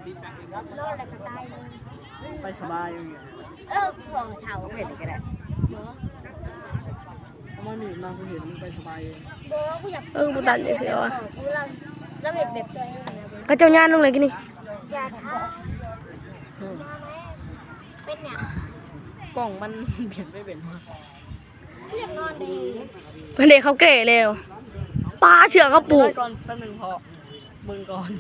ນອນແລ້ວກໍຕາຍເລີຍ ໄປສະບາຍຢູ່ນີ້ ເອີ ຂອງເຖົ້າເຫັນກໍໄດ້ ບໍ່ ເອົາມານີ້ມາ ກູເຫັນໄປສະບາຍຢູ່ ບໍ່ ກູຢາກ ເອີ ບໍ່ຕັດເລີຍ ຄືວ່າ ລາວ ລາວເຮັດແບບຕົວເອງນະ ເຂົາເຈົ້າຍ່າງລົງເລີຍກິນນີ້ ຢ່າທຳ ເປັນຫຍັງ ກ້ອງມັນບຽນໄປບຽນມາ ເພິ່ນເດ້ເຂົາແກ່ແລ້ວ ປ້າເຊື່ອເຂົາປູກ ໄປກ່ອນແປັບໜຶ່ງ ເພາະເບິ່ງກ່ອນ.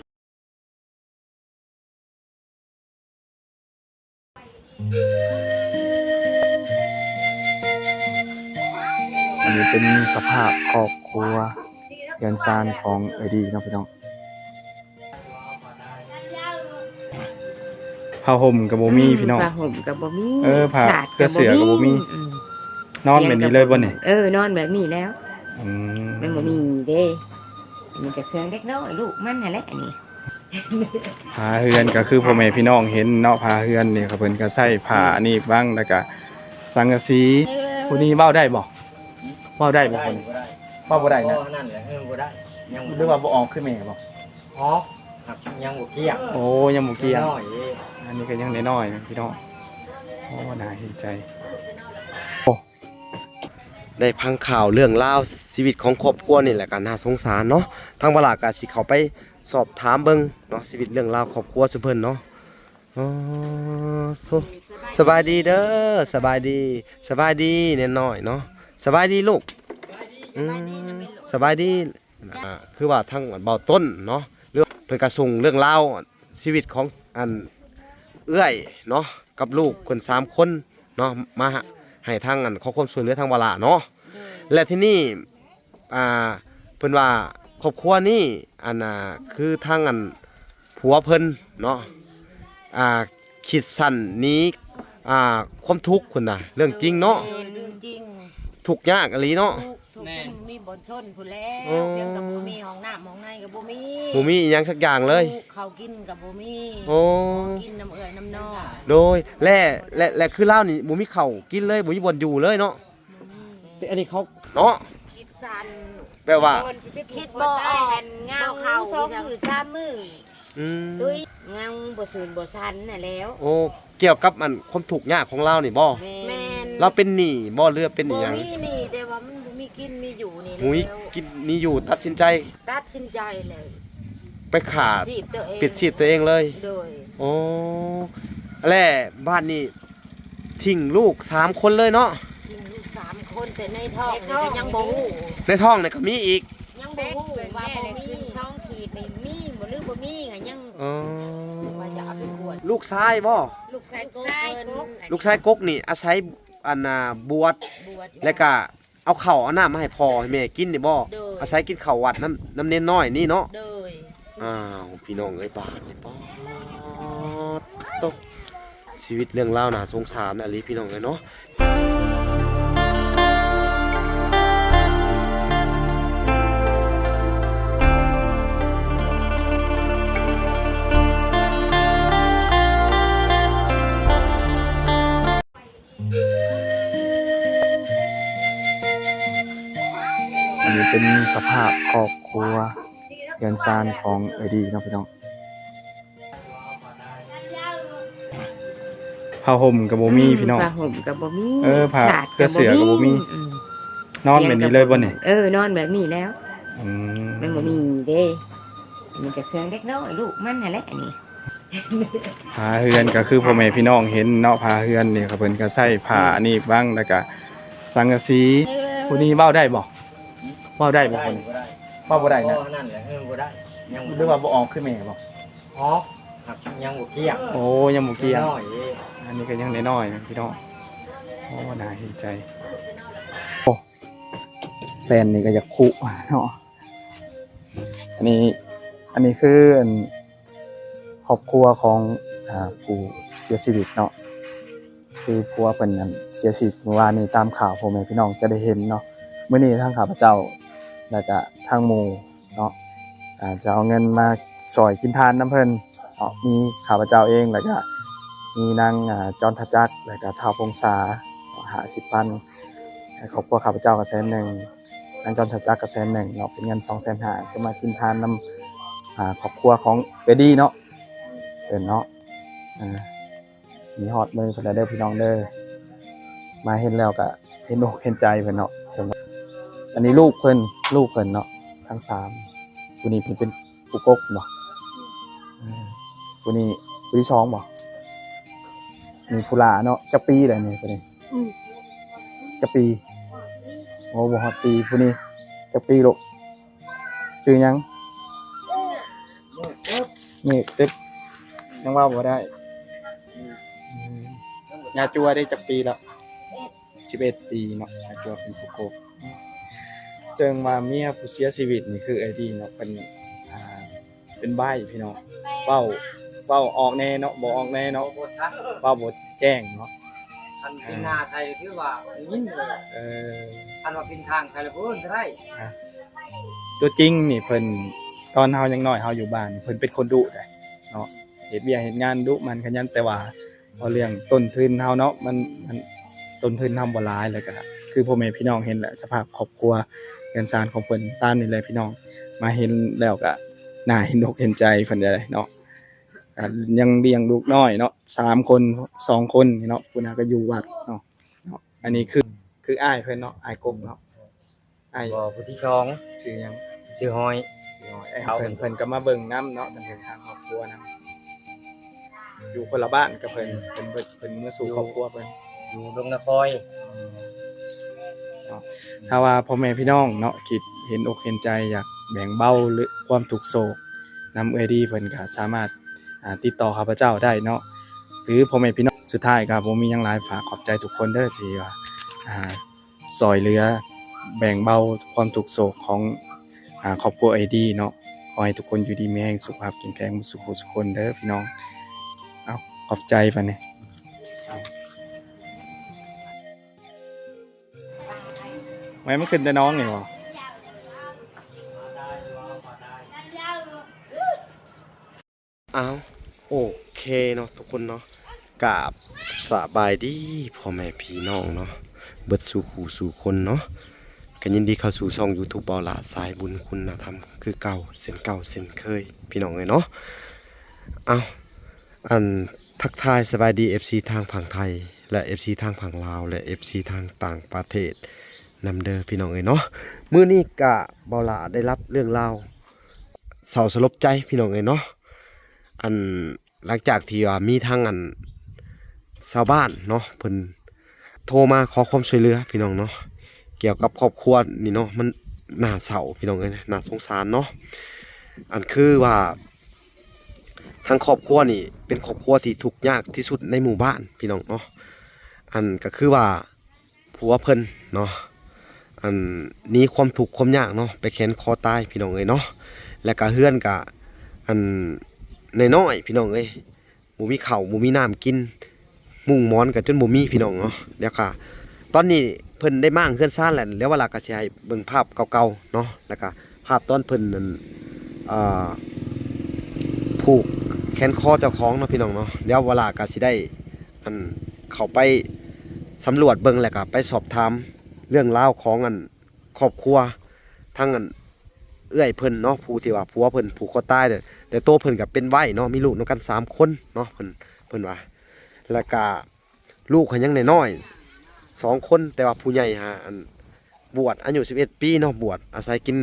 ອັນນີ້ເປັນສະພາບຄອບຄົວເຮືອນຊານຂອງເອື້ອຍດີເນາະພີ່ນ້ອງ. ຜ້າຫົ່ມກໍບໍ່ມີ ອືມ ພີ່ນ້ອງ ຜ້າຫົ່ມກໍບໍ່ມີ ເອີ ຜ້າ ສາດ ເຄື່ອງເສື້ອກໍບໍ່ມີ ອືມ ນອນແບບນີ້ເລີຍບໍ່ນີ້? ເອີ ນອນແບບນີ້ແລ້ວ ອືມ ມັນບໍ່ມີເດ້ ອັນນີ້ກໍເຄື່ອງເດັກນ້ອຍລູກມັນຫັ້ນແຫຼະ ອັນນີ້ ຝາເຮືອນກໍຄືພໍ່ແມ່ພີ່ນ້ອງເຫັນເນາະ ຝາເຮືອນນີ້ເພິ່ນກໍໃຊ້ຜ້າ ອືມ ອັນນີ້ບັງ ແລ້ວກໍສັງກະສີ ຜູ້ນີ້ເວົ້າໄດ້ບໍ່? ເວົ້າໄດ້ບໍ່ຄົນ? ເວົ້າບໍ່ໄດ້ນະ ເວົ້ານັ້ນແຫຼະ ເອີ ບໍ່ໄດ້ ຍັງບໍ່ ຫຼືວ່າບໍ່ອອກຄືແມ່ບໍ່? ອອກ ຍັງບໍ່ກ້ຽງ ໂອ້ ຍັງບໍ່ກ້ຽງ ນ້ອຍເດ້ ອັນນີ້ກໍຍັງນ້ອຍໆ ພີ່ນ້ອງ ໂອ້ ໜ້າເຫັນໃຈ ໂອ້ ໄດ້ຟັງຂ່າວເລື່ອງລາວຊີວິດຂອງຄອບຄົວນີ້ແຫຼະ ກໍໜ້າສົງສານເນາະ ທາງວາລາກໍຊິເຂົ້າໄປສອບຖາມເບິ່ງເນາະ ຊີວິດເລື່ອງລາວຄອບຄົວຊຸມເພິ່ນເນາະ. ອໍ ໂທ້ ສະບາຍດີເດີ ສະບາຍດີ ສະບາຍດີແນ່ນ້ອຍເນາະ ສະບາຍດີລູກ ອືມ ສະບາຍດີ ອ່າ ຄືວ່າທາງເບົາຕົ້ນເນາະ ເລື່ອງເພິ່ນກະສົ່ງເລື່ອງລາວຊີວິດຂອງອັນເອື້ອຍເນາະ ກັບລູກເພິ່ນສາມຄົນເນາະ ມາໃຫ້ທາງອັນຂໍຄວາມຊ່ວຍເຫຼືອທາງວາລາເນາະ ໂດຍ ແລະ ທີນີ້ ອ່າ ເພິ່ນວ່າຄອບຄົວນີ້ ອັນ ອ່າ ຄືທາງອັນຜົວເພິ່ນເນາະ ອ່າ ຄິດສັ້ນໜີ ອ່າ ຄວາມທຸກພຸ້ນນະ ເລື່ອງຈິງເນາະ ແມ່ນ ເລື່ອງຈິງ ທຸກຍາກອີ່ຫຼີເນາະ ທຸກ ທຸກ ແມ່ນ ຈົນມີບ່ອນຊົນພຸ້ນແລ້ວ ໂອ້ ພຽງແຕ່ບໍ່ມີຫ້ອງນ້ຳຫ້ອງໃນກໍບໍ່ມີ ບໍ່ມີອີ່ຫຍັງສັກຢ່າງເລີຍ ເຂົ້າກິນກໍບໍ່ມີ ໂອ້ ຂໍກິນນຳເອື້ອຍນຳນ້ອງ ໂດຍ ແລະ ແລະ ແລະ ຄືລາວນີ້ບໍ່ມີເຂົ້າກິນເລີຍ ບໍ່ມີບ່ອນຢູ່ເລີຍເນາະ ບໍ່ມີ ແຕ່ອັນນີ້ເຂົາເນາະ ຄິດສັ້ນ ແບບວ່າ ຄິດບໍ່ອອກ ເຫາະ ສອງມື້ສາມມື້ ອືມ ໂດຍ ເຫງົາ ບໍ່ຊື່ນບໍ່ສັນຫັ້ນແຫຼ້ວ ໂອ້ ກ່ຽວກັບອັນຄວາມທຸກຍາກຂອງລາວນີ້ບໍ່? ແມ່ນ ລາວເປັນໜີ້ບໍ່ ຫຼືວ່າເປັນອີ່ຫຍັງ? ບໍ່ມີໜີ້ ແຕ່ວ່າມັນບໍ່ມີກິນມີຢູ່ນີ້ແຫຼ້ວ ບໍ່ມີກິນມີຢູ່ ຕັດສິນໃຈ ຕັດສິນໃຈແລ້ວ ໄປຂ້າ ປິດຊີບຕົວເອງ ປິດຊີບຕົວເອງເລີຍ ໂດຍ ໂອ້ ແລະ ບາດນີ້ ຖິ້ມລູກສາມຄົນເລີຍເນາະ ຖິ້ມລູກສາມຄົນ ແຕ່ໃນທ້ອງນີ້ກໍຍັງບໍ່ຮູ້ ໃນທ້ອງນີ້ກໍມີອີກ ຍັງບໍ່ຮູ້ວ່າບໍ່ມີ ສອງຂີດນີ້ມີບໍ່ ຫຼືບໍ່ມີກໍຍັງ ອໍ ວ່າຈະເອົາໄປກວດ ລູກຊາຍບໍ່? ລູກຊາຍ ລູກຊາຍກົກ ລູກຊາຍກົກນີ້ອາໄສ ອັນນ່າ ບວດ ບວດ ແລ້ວກໍເອົາເຂົ້າເອົານ້ຳມາໃຫ້ພໍ່ໃຫ້ແມ່ກິນນີ້ບໍ່? ໂດຍ ອາໄສກິນເຂົ້າວັດນຳ ນຳເນນນ້ອຍນີ້ເນາະ ໂດຍ ອ້າວ ພີ່ນ້ອງເອີຍ ບາດນີ້ ປາດໂທ້ ຊີວິດເລື່ອງລາວໜ້າສົງສານອີ່ຫຼີພີ່ນ້ອງເອີຍເນາະ ອັນນີ້ເປັນສະພາບຄອບຄົວເຮືອນຊານຂອງເອື້ອຍດີເນາະພີ່ນ້ອງ ຜ້າຫົ່ມກໍບໍ່ມີ ອືມ ພີ່ນ້ອງ ຜ້າຫົ່ມກໍບໍ່ມີ ເອີ ຜ້າ ສາດ ເຄື່ອງເສື້ອກໍບໍ່ມີ ອືມ ນອນແບບນີ້ເລີຍບໍ່ນີ້? ເອີ ນອນແບບນີ້ແລ້ວ ອືມ ມັນບໍ່ມີເດ້ ອັນນີ້ກໍເຄື່ອງເດັກນ້ອຍລູກມັນຫັ້ນແຫຼະ ອັນນີ້ ຝາເຮືອນກໍຄືພໍ່ແມ່ພີ່ນ້ອງເຫັນເນາະ ຝາເຮືອນນີ້ເພິ່ນກໍໃຊ້ຜ້າ ອືມ ອັນນີ້ບັງ ແລ້ວກໍສັງກະສີ ຜູ້ນີ້ເວົ້າໄດ້ບໍ່? ເວົ້າໄດ້ບໍ່ຄົນ? ເວົ້າບໍ່ໄດ້ນະ ເວົ້ານັ້ນແຫຼະ ເອີ ບໍ່ໄດ້ ຍັງບໍ່ ຫຼືວ່າບໍ່ອອກຄືແມ່ບໍ່? ອອກ ຍັງບໍ່ກ້ຽງ ໂອ້ ຍັງບໍ່ກ້ຽງ ນ້ອຍເດ້ ອັນນີ້ກໍຍັງນ້ອຍໆ ພີ່ນ້ອງ ໂອ້ ໜ້າເຫັນໃຈ ໂອ້ ແປ້ນນີ້ກໍຢາກຄຸເນາະ ອັນນີ້ ອັນນີ້ຄືອັນ ຄອບຄົວຂອງ ອ່າ ຜູ້ເສຍຊີວິດເນາະ ຄືຜົວເພິ່ນນັ້ນເສຍຊີວິດມື້ວານນີ້ ຕາມຂ່າວພໍ່ແມ່ພີ່ນ້ອງຈະໄດ້ເຫັນເນາະ ມື້ນີ້ທາງຂ້າພະເຈົ້າ ແລ້ວກະທາງໝູ່ເນາະ ອ່າ ຈະເອົາເງິນມາຊ່ອຍກິນທານນຳເພິ່ນເນາະ ມີຂ້າພະເຈົ້າເອງ ແລ້ວກະມີນາງ ອ່າ ຈອນທະຈັກ ແລ້ວກະທ້າວພົງສາ ຫ້າສິບພັນ ໃຫ້ຄອບຄົວຂ້າພະເຈົ້າກໍແສນໜຶ່ງ ນາງຈອນທະຈັກກໍແສນໜຶ່ງເນາະ ເປັນເງິນສອງແສນຫ້າ ກໍມາກິນທານນຳ ອ່າ ຄອບຄົວຂອງເອື້ອຍດີເນາະ ເພິ່ນເນາະ ເອີ ມີຮອດມືເພິ່ນແລ້ວເດີພີ່ນ້ອງເດີ. ມາເຫັນແລ້ວກະເຫັນອົກເຫັນໃຈເພິ່ນເນາະ. ເພິ່ນ ອັນນີ້ລູກເພິ່ນ ລູກເພິ່ນເນາະ ທັງສາມ. ຜູ້ນີ້ເພິ່ນເປັນຜູ້ກົກບໍ? ເອີ ຜູ້ນີ້ຜູ້ທີສອງບໍ? ນີ້ຜູ້ຫຼ້າເນາະ. ຈັກປີແລ້ວນີ້ຜູ້ນີ້? ອືມ ຈັກປີ? ໂອ້ ບໍ່ຮອດປີ. ຜູ້ນີ້ຈັກປີລູກ? ຊື່ຫຍັງ? ເມກເຕັບ ຍັງເວົ້າບໍ່ໄດ້. ອືມ ຍາຈົວເດ້ ຈັກປີແລ້ວ? ສິບເອັດປີເນາະ. ຍາຈົວເປັນຜູ້ກົກ ເຊິ່ງວ່າເມຍຜູ້ເສຍຊີວິດນີ້ຄືເອື້ອຍດີເນາະ ເປັນ ອ່າ ເປັນໃບ້ພີ່ນ້ອງ. ເວົ້າ ເວົ້າອອກແດ່ເນາະ ບໍ່ອອກແດ່ເນາະ ເວົ້າບໍ່ແຈ້ງເນາະ. ຄັນປີນໜ້າໃສ່ຖືວ່າໄດ້ຍິນເລີຍ. ເອີ ຄັນວ່າປີນຂ້າງໃສ່ລະບໍ່ເອີ້ນກໍໄດ້. ຕົວຈິງນີ້ເພິ່ນ ຕອນເຮົາຍັງນ້ອຍເຮົາຢູ່ບ້ານ ເພິ່ນເປັນຄົນດຸໄດ໋ເນາະ ເຮັດວຽກເຮັດງານດຸໝັ່ນຂະຫຍັນ ແຕ່ວ່າເວົ້າເລື່ອງຕົ້ນທຶນເຮົາເນາະ ມັນ ມັນ ຕົ້ນທຶນເຮົາບໍ່ຫຼາຍ ແລ້ວກະຄືພໍ່ແມ່ພີ່ນ້ອງເຫັນແຫຼະ ສະພາບຄອບຄົວເຮືອນຊານຂອງເພິ່ນຕາມນີ້ແຫຼະພີ່ນ້ອງ. ມາເຫັນແລ້ວກະໜ້າເຫັນອົກເຫັນໃຈເພິ່ນໄດ໋ເນາະ. ອ່າ ຍັງລ້ຽງລູກນ້ອຍເນາະ ສາມຄົນ ສອງຄົນນີ້ເນາະ ຜູ້ໜຶ່ງກໍຢູ່ວັດເນາະ. ເນາະ ອັນນີ້ຄື ຄືອ້າຍເພິ່ນເນາະ ອ້າຍກົກເນາະ. ອ້າຍ ບໍ່ ຜູ້ທີສອງ. ຊື່ຫຍັງ? ຊື່ຫອຍ. ຊື່ຫອຍ. ເອີ ເພິ່ນ ເພິ່ນກໍມາເບິ່ງນຳເນາະ ເພິ່ນເປັນທາງຄອບຄົວນຳ ຢູ່ຄົນລະບ້ານກັບເພິ່ນ. ເພິ່ນ ເພິ່ນເມືອສູ່ຄອບຄົວເພິ່ນ ຢູ່ດົງນະຄອຍ. ເນາະ ຖ້າວ່າພໍ່ແມ່ພີ່ນ້ອງເນາະ ຄິດເຫັນອົກເຫັນໃຈ ຢາກແບ່ງເບົາ ຫຼື ຄວາມທຸກໂສກນຳເອື້ອຍດີ ເພິ່ນກໍສາມາດ ອ່າ ຕິດຕໍ່ຂ້າພະເຈົ້າໄດ້ເນາະ ຫຼື ພໍ່ແມ່ພີ່ນ້ອງ. ສຸດທ້າຍກໍບໍ່ມີຫຍັງຫຼາຍ ຝາກຂອບໃຈທຸກຄົນເດີ ທີ່ວ່າ ອ່າ ຊ່ອຍເຫຼືອແບ່ງເບົາຄວາມທຸກໂສກຂອງ ອ່າ ຄອບຄົວເອື້ອຍດີເນາະ. ຂໍໃຫ້ທຸກຄົນຢູ່ດີມີແຮງ ສຸຂະພາບເຂັ້ມແຂງໝົດສູ່ຜູ້ສູ່ຄົນເດີພີ່ນ້ອງ. ເອົາ ຂອບໃຈປານນີ້. ແມ່ນມັນຂຶ້ນແຕ່ໜອງນີ້ບໍ? ອ້າວ ໂອເຄເນາະທຸກຄົນເນາະ ກາບສະບາຍດີພໍ່ແມ່ພີ່ນ້ອງເນາະ ເບິດສູ່ຄູ່ສູ່ຄົນເນາະ. ກໍຍິນດີເຂົ້າສູ່ຊ່ອງຢູທູບ ເບົາຫຼ້າ ສາຍບຸນຄຸນນະທຳ ຄືເກົ່າ ເຊັ່ນເກົ່າເຊັ່ນເຄີຍ ພີ່ນ້ອງເອີຍເນາະ. ເອົາ ອັນ ທັກທາຍສະບາຍດີ ເອັຟຊີ ທາງຝັ່ງໄທ ແລະ ເອັຟຊີ ທາງຝັ່ງລາວ ແລະ ເອັຟຊີ ທາງຕ່າງປະເທດນຳເດີ ພີ່ນ້ອງເອີຍເນາະ. ມື້ນີ້ກະເບົາຫຼ້າໄດ້ຮັບເລື່ອງລາວເສົ້າສະຫຼົບໃຈ ພີ່ນ້ອງເອີຍເນາະ. ອັນ ຫຼັງຈາກທີ່ວ່າມີທາງ ອັນ ຊາວບ້ານເນາະ ເພິ່ນໂທມາຂໍຄວາມຊ່ວຍເຫຼືອ ພີ່ນ້ອງເນາະ ກ່ຽວກັບຄອບຄົວນີ້ເນາະ ມັນໜ້າເສົ້າ ພີ່ນ້ອງເອີຍ ໜ້າສົງສານເນາະ. ອັນຄືວ່າ ທາງຄອບຄົວນີ້ເປັນຄອບຄົວທີ່ທຸກຍາກທີ່ສຸດໃນໝູ່ບ້ານ ພີ່ນ້ອງເນາະ. ອັນກໍຄືວ່າຜົວເພິ່ນເນາະ ອັນ ໜີຄວາມທຸກຄວາມຍາກເນາະ ໄປແຂນຄໍຕາຍ ພີ່ນ້ອງເອີຍເນາະ. ແລ້ວກະເຮືອນກະ ອັນ ນ້ອຍໆ ພີ່ນ້ອງເອີຍ ບໍ່ມີເຂົ້າບໍ່ມີນ້ຳກິນ ມຸ້ງໝອນກໍຈົນບໍ່ມີ ພີ່ນ້ອງເນາະ. ແລ້ວກະຕອນນີ້ເພິ່ນໄດ້ມ້າງເຮືອນຊານແລ້ວ ແລ້ວວາລາກໍຊິໃຫ້ເບິ່ງພາບເກົ່າໆເນາະ ແລ້ວກະພາບຕອນເພິ່ນ ອັນ ເອີ ຜູກແຂນຄໍເຈົ້າຂອງເນາະ ພີ່ນ້ອງເນາະ. ແລ້ວວາລາກໍຊິໄດ້ ອັນ ເຂົ້າໄປສຳຫຼວດເບິ່ງ ແລ້ວກະໄປສອບຖາມເລື່ອງລາວຂອງ ອັນ ຄອບຄົວ ທັງ ອັນ ເອື້ອຍເພິ່ນເນາະ ຜູ້ທີ່ວ່າຜົວເພິ່ນຜູກຄໍຕາຍ ແຕ່ ແຕ່ໂຕເພິ່ນກໍເປັນໄວເນາະ ມີລູກນຳກັນສາມຄົນເນາະ ເພິ່ນ ເພິ່ນວ່າ. ແລ້ວກະລູກເພິ່ນຍັງນ້ອຍໆສອງຄົນ ແຕ່ວ່າຜູ້ໃຫຍ່ຫາ ອັນ ບວດອາຍຸສິບເອັດປີເນາະ ບວດອາໄສກິນ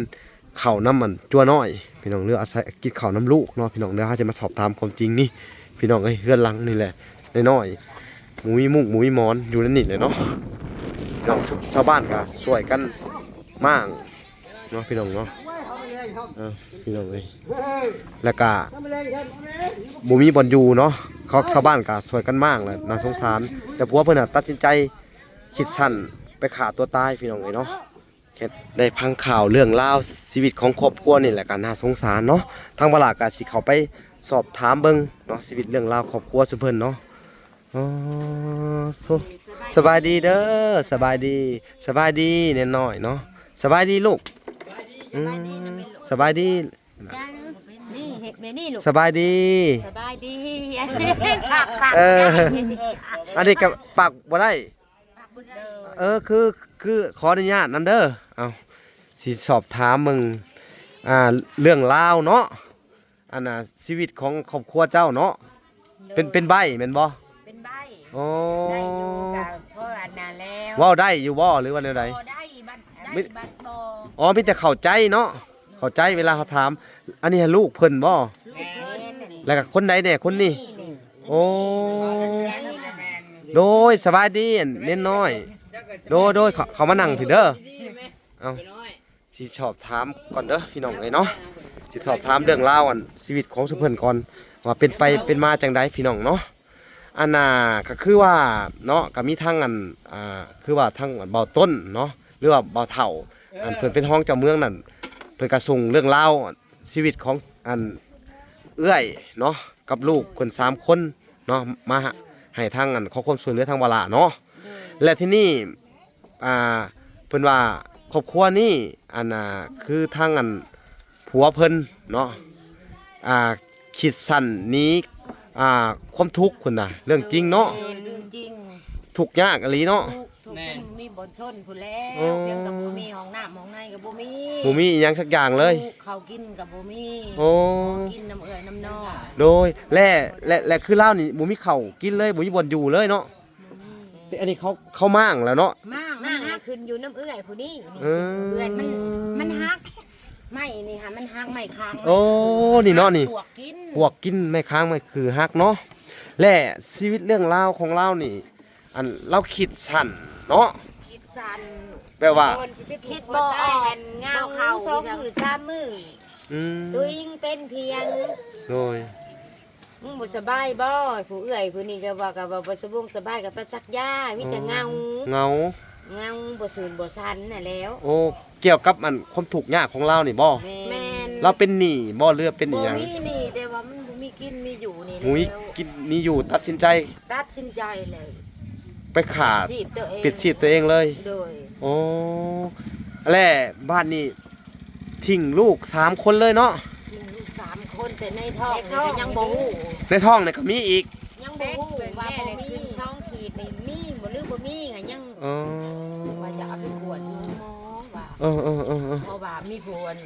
ເຂົ້ານຳ ອັນ ຈົວນ້ອຍ ພີ່ນ້ອງ ຫຼືອາໄສກິນເຂົ້ານຳລູກເນາະ ພີ່ນ້ອງ. ດຽວເຮົາຈະມາສອບຖາມຄວາມຈິງນີ້ ພີ່ນ້ອງເອີຍ. ເຮືອນຫຼັງນີ້ແຫຼະ ນ້ອຍໆ ບໍ່ມີມຸ້ງບໍ່ມີໝອນ ຢູ່ໃນນີ້ແຫຼະເນາະ ພີ່ນ້ອງ. ຊາວບ້ານກໍຊ່ວຍກັນມ້າງເນາະ ພີ່ນ້ອງເນາະ ເອີ ພີ່ນ້ອງເອີຍ. ແລ້ວກະບໍ່ມີບ່ອນຢູ່ເນາະ ເຂົາ ຊາວບ້ານກໍຊ່ວຍກັນມ້າງແຫຼະ ໜ້າສົງສານ. ແຕ່ຜົວເພິ່ນນະຕັດສິນໃຈຄິດສັ້ນໄປຂ້າຕົວຕາຍ ພີ່ນ້ອງເອີຍເນາະ. ໄດ້ຟັງຂ່າວເລື່ອງລາວຊີວິດຂອງຄອບຄົວນີ້ແຫຼະ ກໍໜ້າສົງສານເນາະ. ທາງວາລາກໍຊິເຂົ້າໄປສອບຖາມເບິ່ງເນາະ ຊີວິດເລື່ອງລາວຄອບຄົວຊຸມເພິ່ນເນາະ. ອໍ ໂທ້ ສະບາຍດີເດີ ສະບາຍດີ ສະບາຍດີແນນ້ອຍເນາະ ສະບາຍດີລູກ. ອືມ ສະບາຍດີ ນີ້ເຮັດແບບນີ້ລູກ ສະບາຍດີ ສະບາຍດີ. ເອີ ອັນນີ້ກໍປາກບໍ່ໄດ້ ເອີ ຄື ຄື ຂໍອະນຸຍາດນຳເດີ. ເອົາ ຊິສອບຖາມເບິ່ງ ອ່າ ເລື່ອງລາວເນາະ ອັນນ່າ ຊີວິດຂອງຄອບຄົວເຈົ້າເນາະ ເປັນ ເປັນໃບ້ແມ່ນບໍ່? ເປັນໃບ້. ອໍ ໄດ້ຢູ່ ກໍພໍອັນນັ້ນແລ້ວ. ເວົ້າໄດ້ຢູ່ບໍ່ ຫຼືວ່າແນວໃດ? ບໍ່ໄດ້ ບັດ ໄດ້ ມີ ບັດບໍ່. ອໍ ມີແຕ່ເຂົ້າໃຈເນາະ ເຂົ້າໃຈເວລາເຮົາຖາມ. ອັນນີ້ລູກເພິ່ນບໍ່? ລູກເພິ່ນ. ແລ້ວກໍຄົນໃດແດ່ ຄົນນີ້? ນີ້. ໂອ້ ໂດຍ ສະບາຍດີ ອັນເນນນ້ອຍ. ໂດຍ ໂດຍ ເຂົ້າ ເຂົ້າມານັ່ງພີ້ເດີ. ເອົ້າ ຊິສອບຖາມກ່ອນເດີພີ່ນ້ອງເອີຍເນາະ ຊິສອບຖາມເລື່ອງລາວ ອັນ ຊີວິດຂອງຊຸມເພິ່ນກ່ອນ ວ່າເປັນໄປເປັນມາຈັ່ງໃດພີ່ນ້ອງເນາະ. ອັນນ່າ ກໍຄືວ່າເນາະ ກໍມີທັງ ອັນ ອ່າ ຄືວ່າທັງ ອັນ ເບົາຕົ້ນເນາະ ຫຼືວ່າເບົາເຖົ້າ ອັນ ເພິ່ນເປັນຮອງເຈົ້າເມືອງນັ້ນ ເພິ່ນກໍສົ່ງເລື່ອງລາວຊີວິດຂອງ ອັນ ເອື້ອຍເນາະ ກັບລູກເພິ່ນສາມຄົນເນາະ ມາໃຫ້ທາງ ອັນ ຂໍຄວາມຊ່ວຍເຫຼືອທາງວາລະເນາະ. ແລະ ທີນີ້ ອ່າ ເພິ່ນວ່າຄອບຄົວນີ້ ອັນ ອ່າ ຄືທາງ ອັນ ຜົວເພິ່ນເນາະ ອ່າ ຄິດສັ້ນໜີ ອ່າ ຄວາມທຸກພຸ້ນນະ ເລື່ອງຈິງເນາະ. ແມ່ນ ເລື່ອງຈິງ. ທຸກຍາກອີ່ຫຼີເນາະ. ທຸກ ທຸກ ແມ່ນ ຈົນບໍ່ມີບ່ອນຊົນພຸ້ນແລ້ວ. ອໍ ພຽງແຕ່ບໍ່ມີຫ້ອງນ້ຳຫ້ອງໃນກໍບໍ່ມີ ບໍ່ມີອີ່ຫຍັງສັກຢ່າງເລີຍ. ເຂົ້າກິນກໍບໍ່ມີ. ໂອ້ ກິນນຳເອື້ອຍນຳນ້ອງ. ໂດຍ ແລະ ແລະ ແລະ ຄືລາວນີ້ບໍ່ມີເຂົ້າກິນເລີຍ ບໍ່ມີບ່ອນຢູ່ເລີຍເນາະ. ແຕ່ອັນນີ້ເຂົາ ເຂົາມ້າງແລ້ວເນາະ. ມ້າງ ມ້າງ ມັນຫັກ ຂຶ້ນຢູ່ນຳເອື້ອຍຜູ້ນີ້. ເອີ ເອື້ອຍມັນ ມັນຫັກ ໄມ້ນີ້ຫາມັນຫັກ ໄມ້ຄ້າງ. ໂອ້ ນີ້ເນາະ ນີ້ ປວກກິນ ປວກກິນໄມ້ຄ້າງ ໄມ້ຄືຫັກເນາະ. ແລະ ຊີວິດເລື່ອງລາວຂອງລາວນີ້ ອັນ ລາວຄິດສັ້ນເນາະ ຄິດສັ້ນ ແບບວ່າ ກ່ອນຊິໄປຜູກຄອຕາຍຫັ້ນ ເຫງົາສອງມື້ສາມມື້. ອືມ ຕົວເອງເປັນພຽງ. ໂດຍ ມຶງບໍ່ສະບາຍບໍ່? ຜູ້ເອື້ອຍຜູ້ນີ້ກໍວ່າ ກໍວ່າບໍ່ສະບົງສະບາຍ ກໍໄປສັກຢາ ມີແຕ່ເຫງົາ ເຫງົາ ເຫງົາ ບໍ່ຊື່ນບໍ່ສັນຫັ້ນແຫຼ້ວ. ໂອ້ ກ່ຽວກັບອັນຄວາມທຸກຍາກຂອງລາວນີ້ບໍ່? ແມ່ນ ແມ່ນ. ລາວເປັນໜີ້ບໍ່ ຫຼືວ່າເປັນອີ່ຫຍັງ? ບໍ່ມີໜີ້ ແຕ່ວ່າມັນບໍ່ມີກິນມີຢູ່ນີ້ແຫຼ້ວ. ບໍ່ມີກິນມີຢູ່ ຕັດສິນໃຈ ຕັດສິນໃຈແລ້ວ ໄປຂ້າ ປິດຊີບຕົວເອງ ປິດຊີບຕົວເອງເລີຍ. ໂດຍ ໂອ້ ແລະ ບາດນີ້ ຖິ້ມລູກສາມຄົນເລີຍເນາະ. ຖິ້ມລູກສາມຄົນ ແຕ່ໃນທ້ອງນີ້ກໍຍັງບໍ່ຮູ້ ໃນທ້ອງນີ້ກໍມີອີກ ຍັງບໍ່ຮູ້ວ່າບໍ່ມີ. ຂຶ້ນສອງຂີດນີ້ມີບໍ່ ຫຼືບໍ່ມີກໍຍັງ ອໍ ວ່າຈະເອົາໄປກວດຢູ່ໂຮງໝໍວ່າ. ເອີໆໆໆ ເພາະວ່າມີຜູ້ ອັນ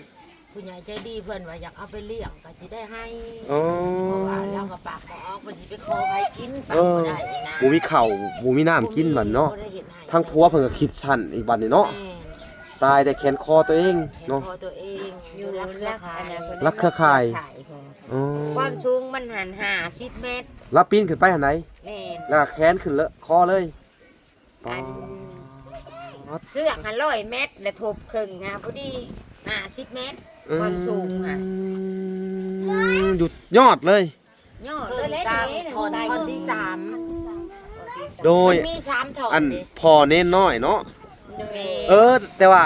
ຜູ້ໃຫຍ່ໃຈດີເພິ່ນວ່າຢາກເອົາໄປລ້ຽງກໍຊິໄດ້ໃຫ້. ອໍ ເພາະວ່າລາວກໍປາກບໍ່ອອກ ເພິ່ນຊິໄປຂໍໃຜກິນ ປາກບໍ່ໄດ້ນະ. ບໍ່ມີເຂົ້າບໍ່ມີນ້ຳກິນບັດເນາະ. ບໍ່ໄດ້ເຮັດໃຫ້ ທາງຜົວເພິ່ນກໍຄິດສັ້ນອີກບັດນີ້ເນາະ. ແມ່ນ ຕາຍແຕ່ແຂນຄໍຕົວເອງເນາະ ແຂນຄໍຕົວເອງ. ຢູ່ຫຼັກເຄືອຂ່າຍ ຫຼັກເຄືອຂ່າຍ. ອໍ ຄວາມສູງມັນຫັ້ນຫ້າສິບແມັດ ລາວປີນຂຶ້ນໄປຫັ້ນໃດ. ແມ່ນ ແລ້ວກໍແຂນຂຶ້ນເລີຍ ຄໍເລີຍ. ອັນ ປາດ ເຊືອກຫັ້ນຮ້ອຍແມັດ ແລ້ວທົບເຄິ່ງຫາ ພໍດີຫ້າສິບແມັດ. ຄວາມສູງຫາ ອືມ ຢູ່ຍອດເລີຍ ຍອດເລີຍແຫຼະ. ນີ້ ທ່ອນ ທ່ອນທີສາມ ໂດຍ ມັນມີສາມທ່ອນ. ອັນນີ້ ພໍ່ເນນນ້ອຍເນາະ. ໂດຍ ເອີ ແຕ່ວ່າ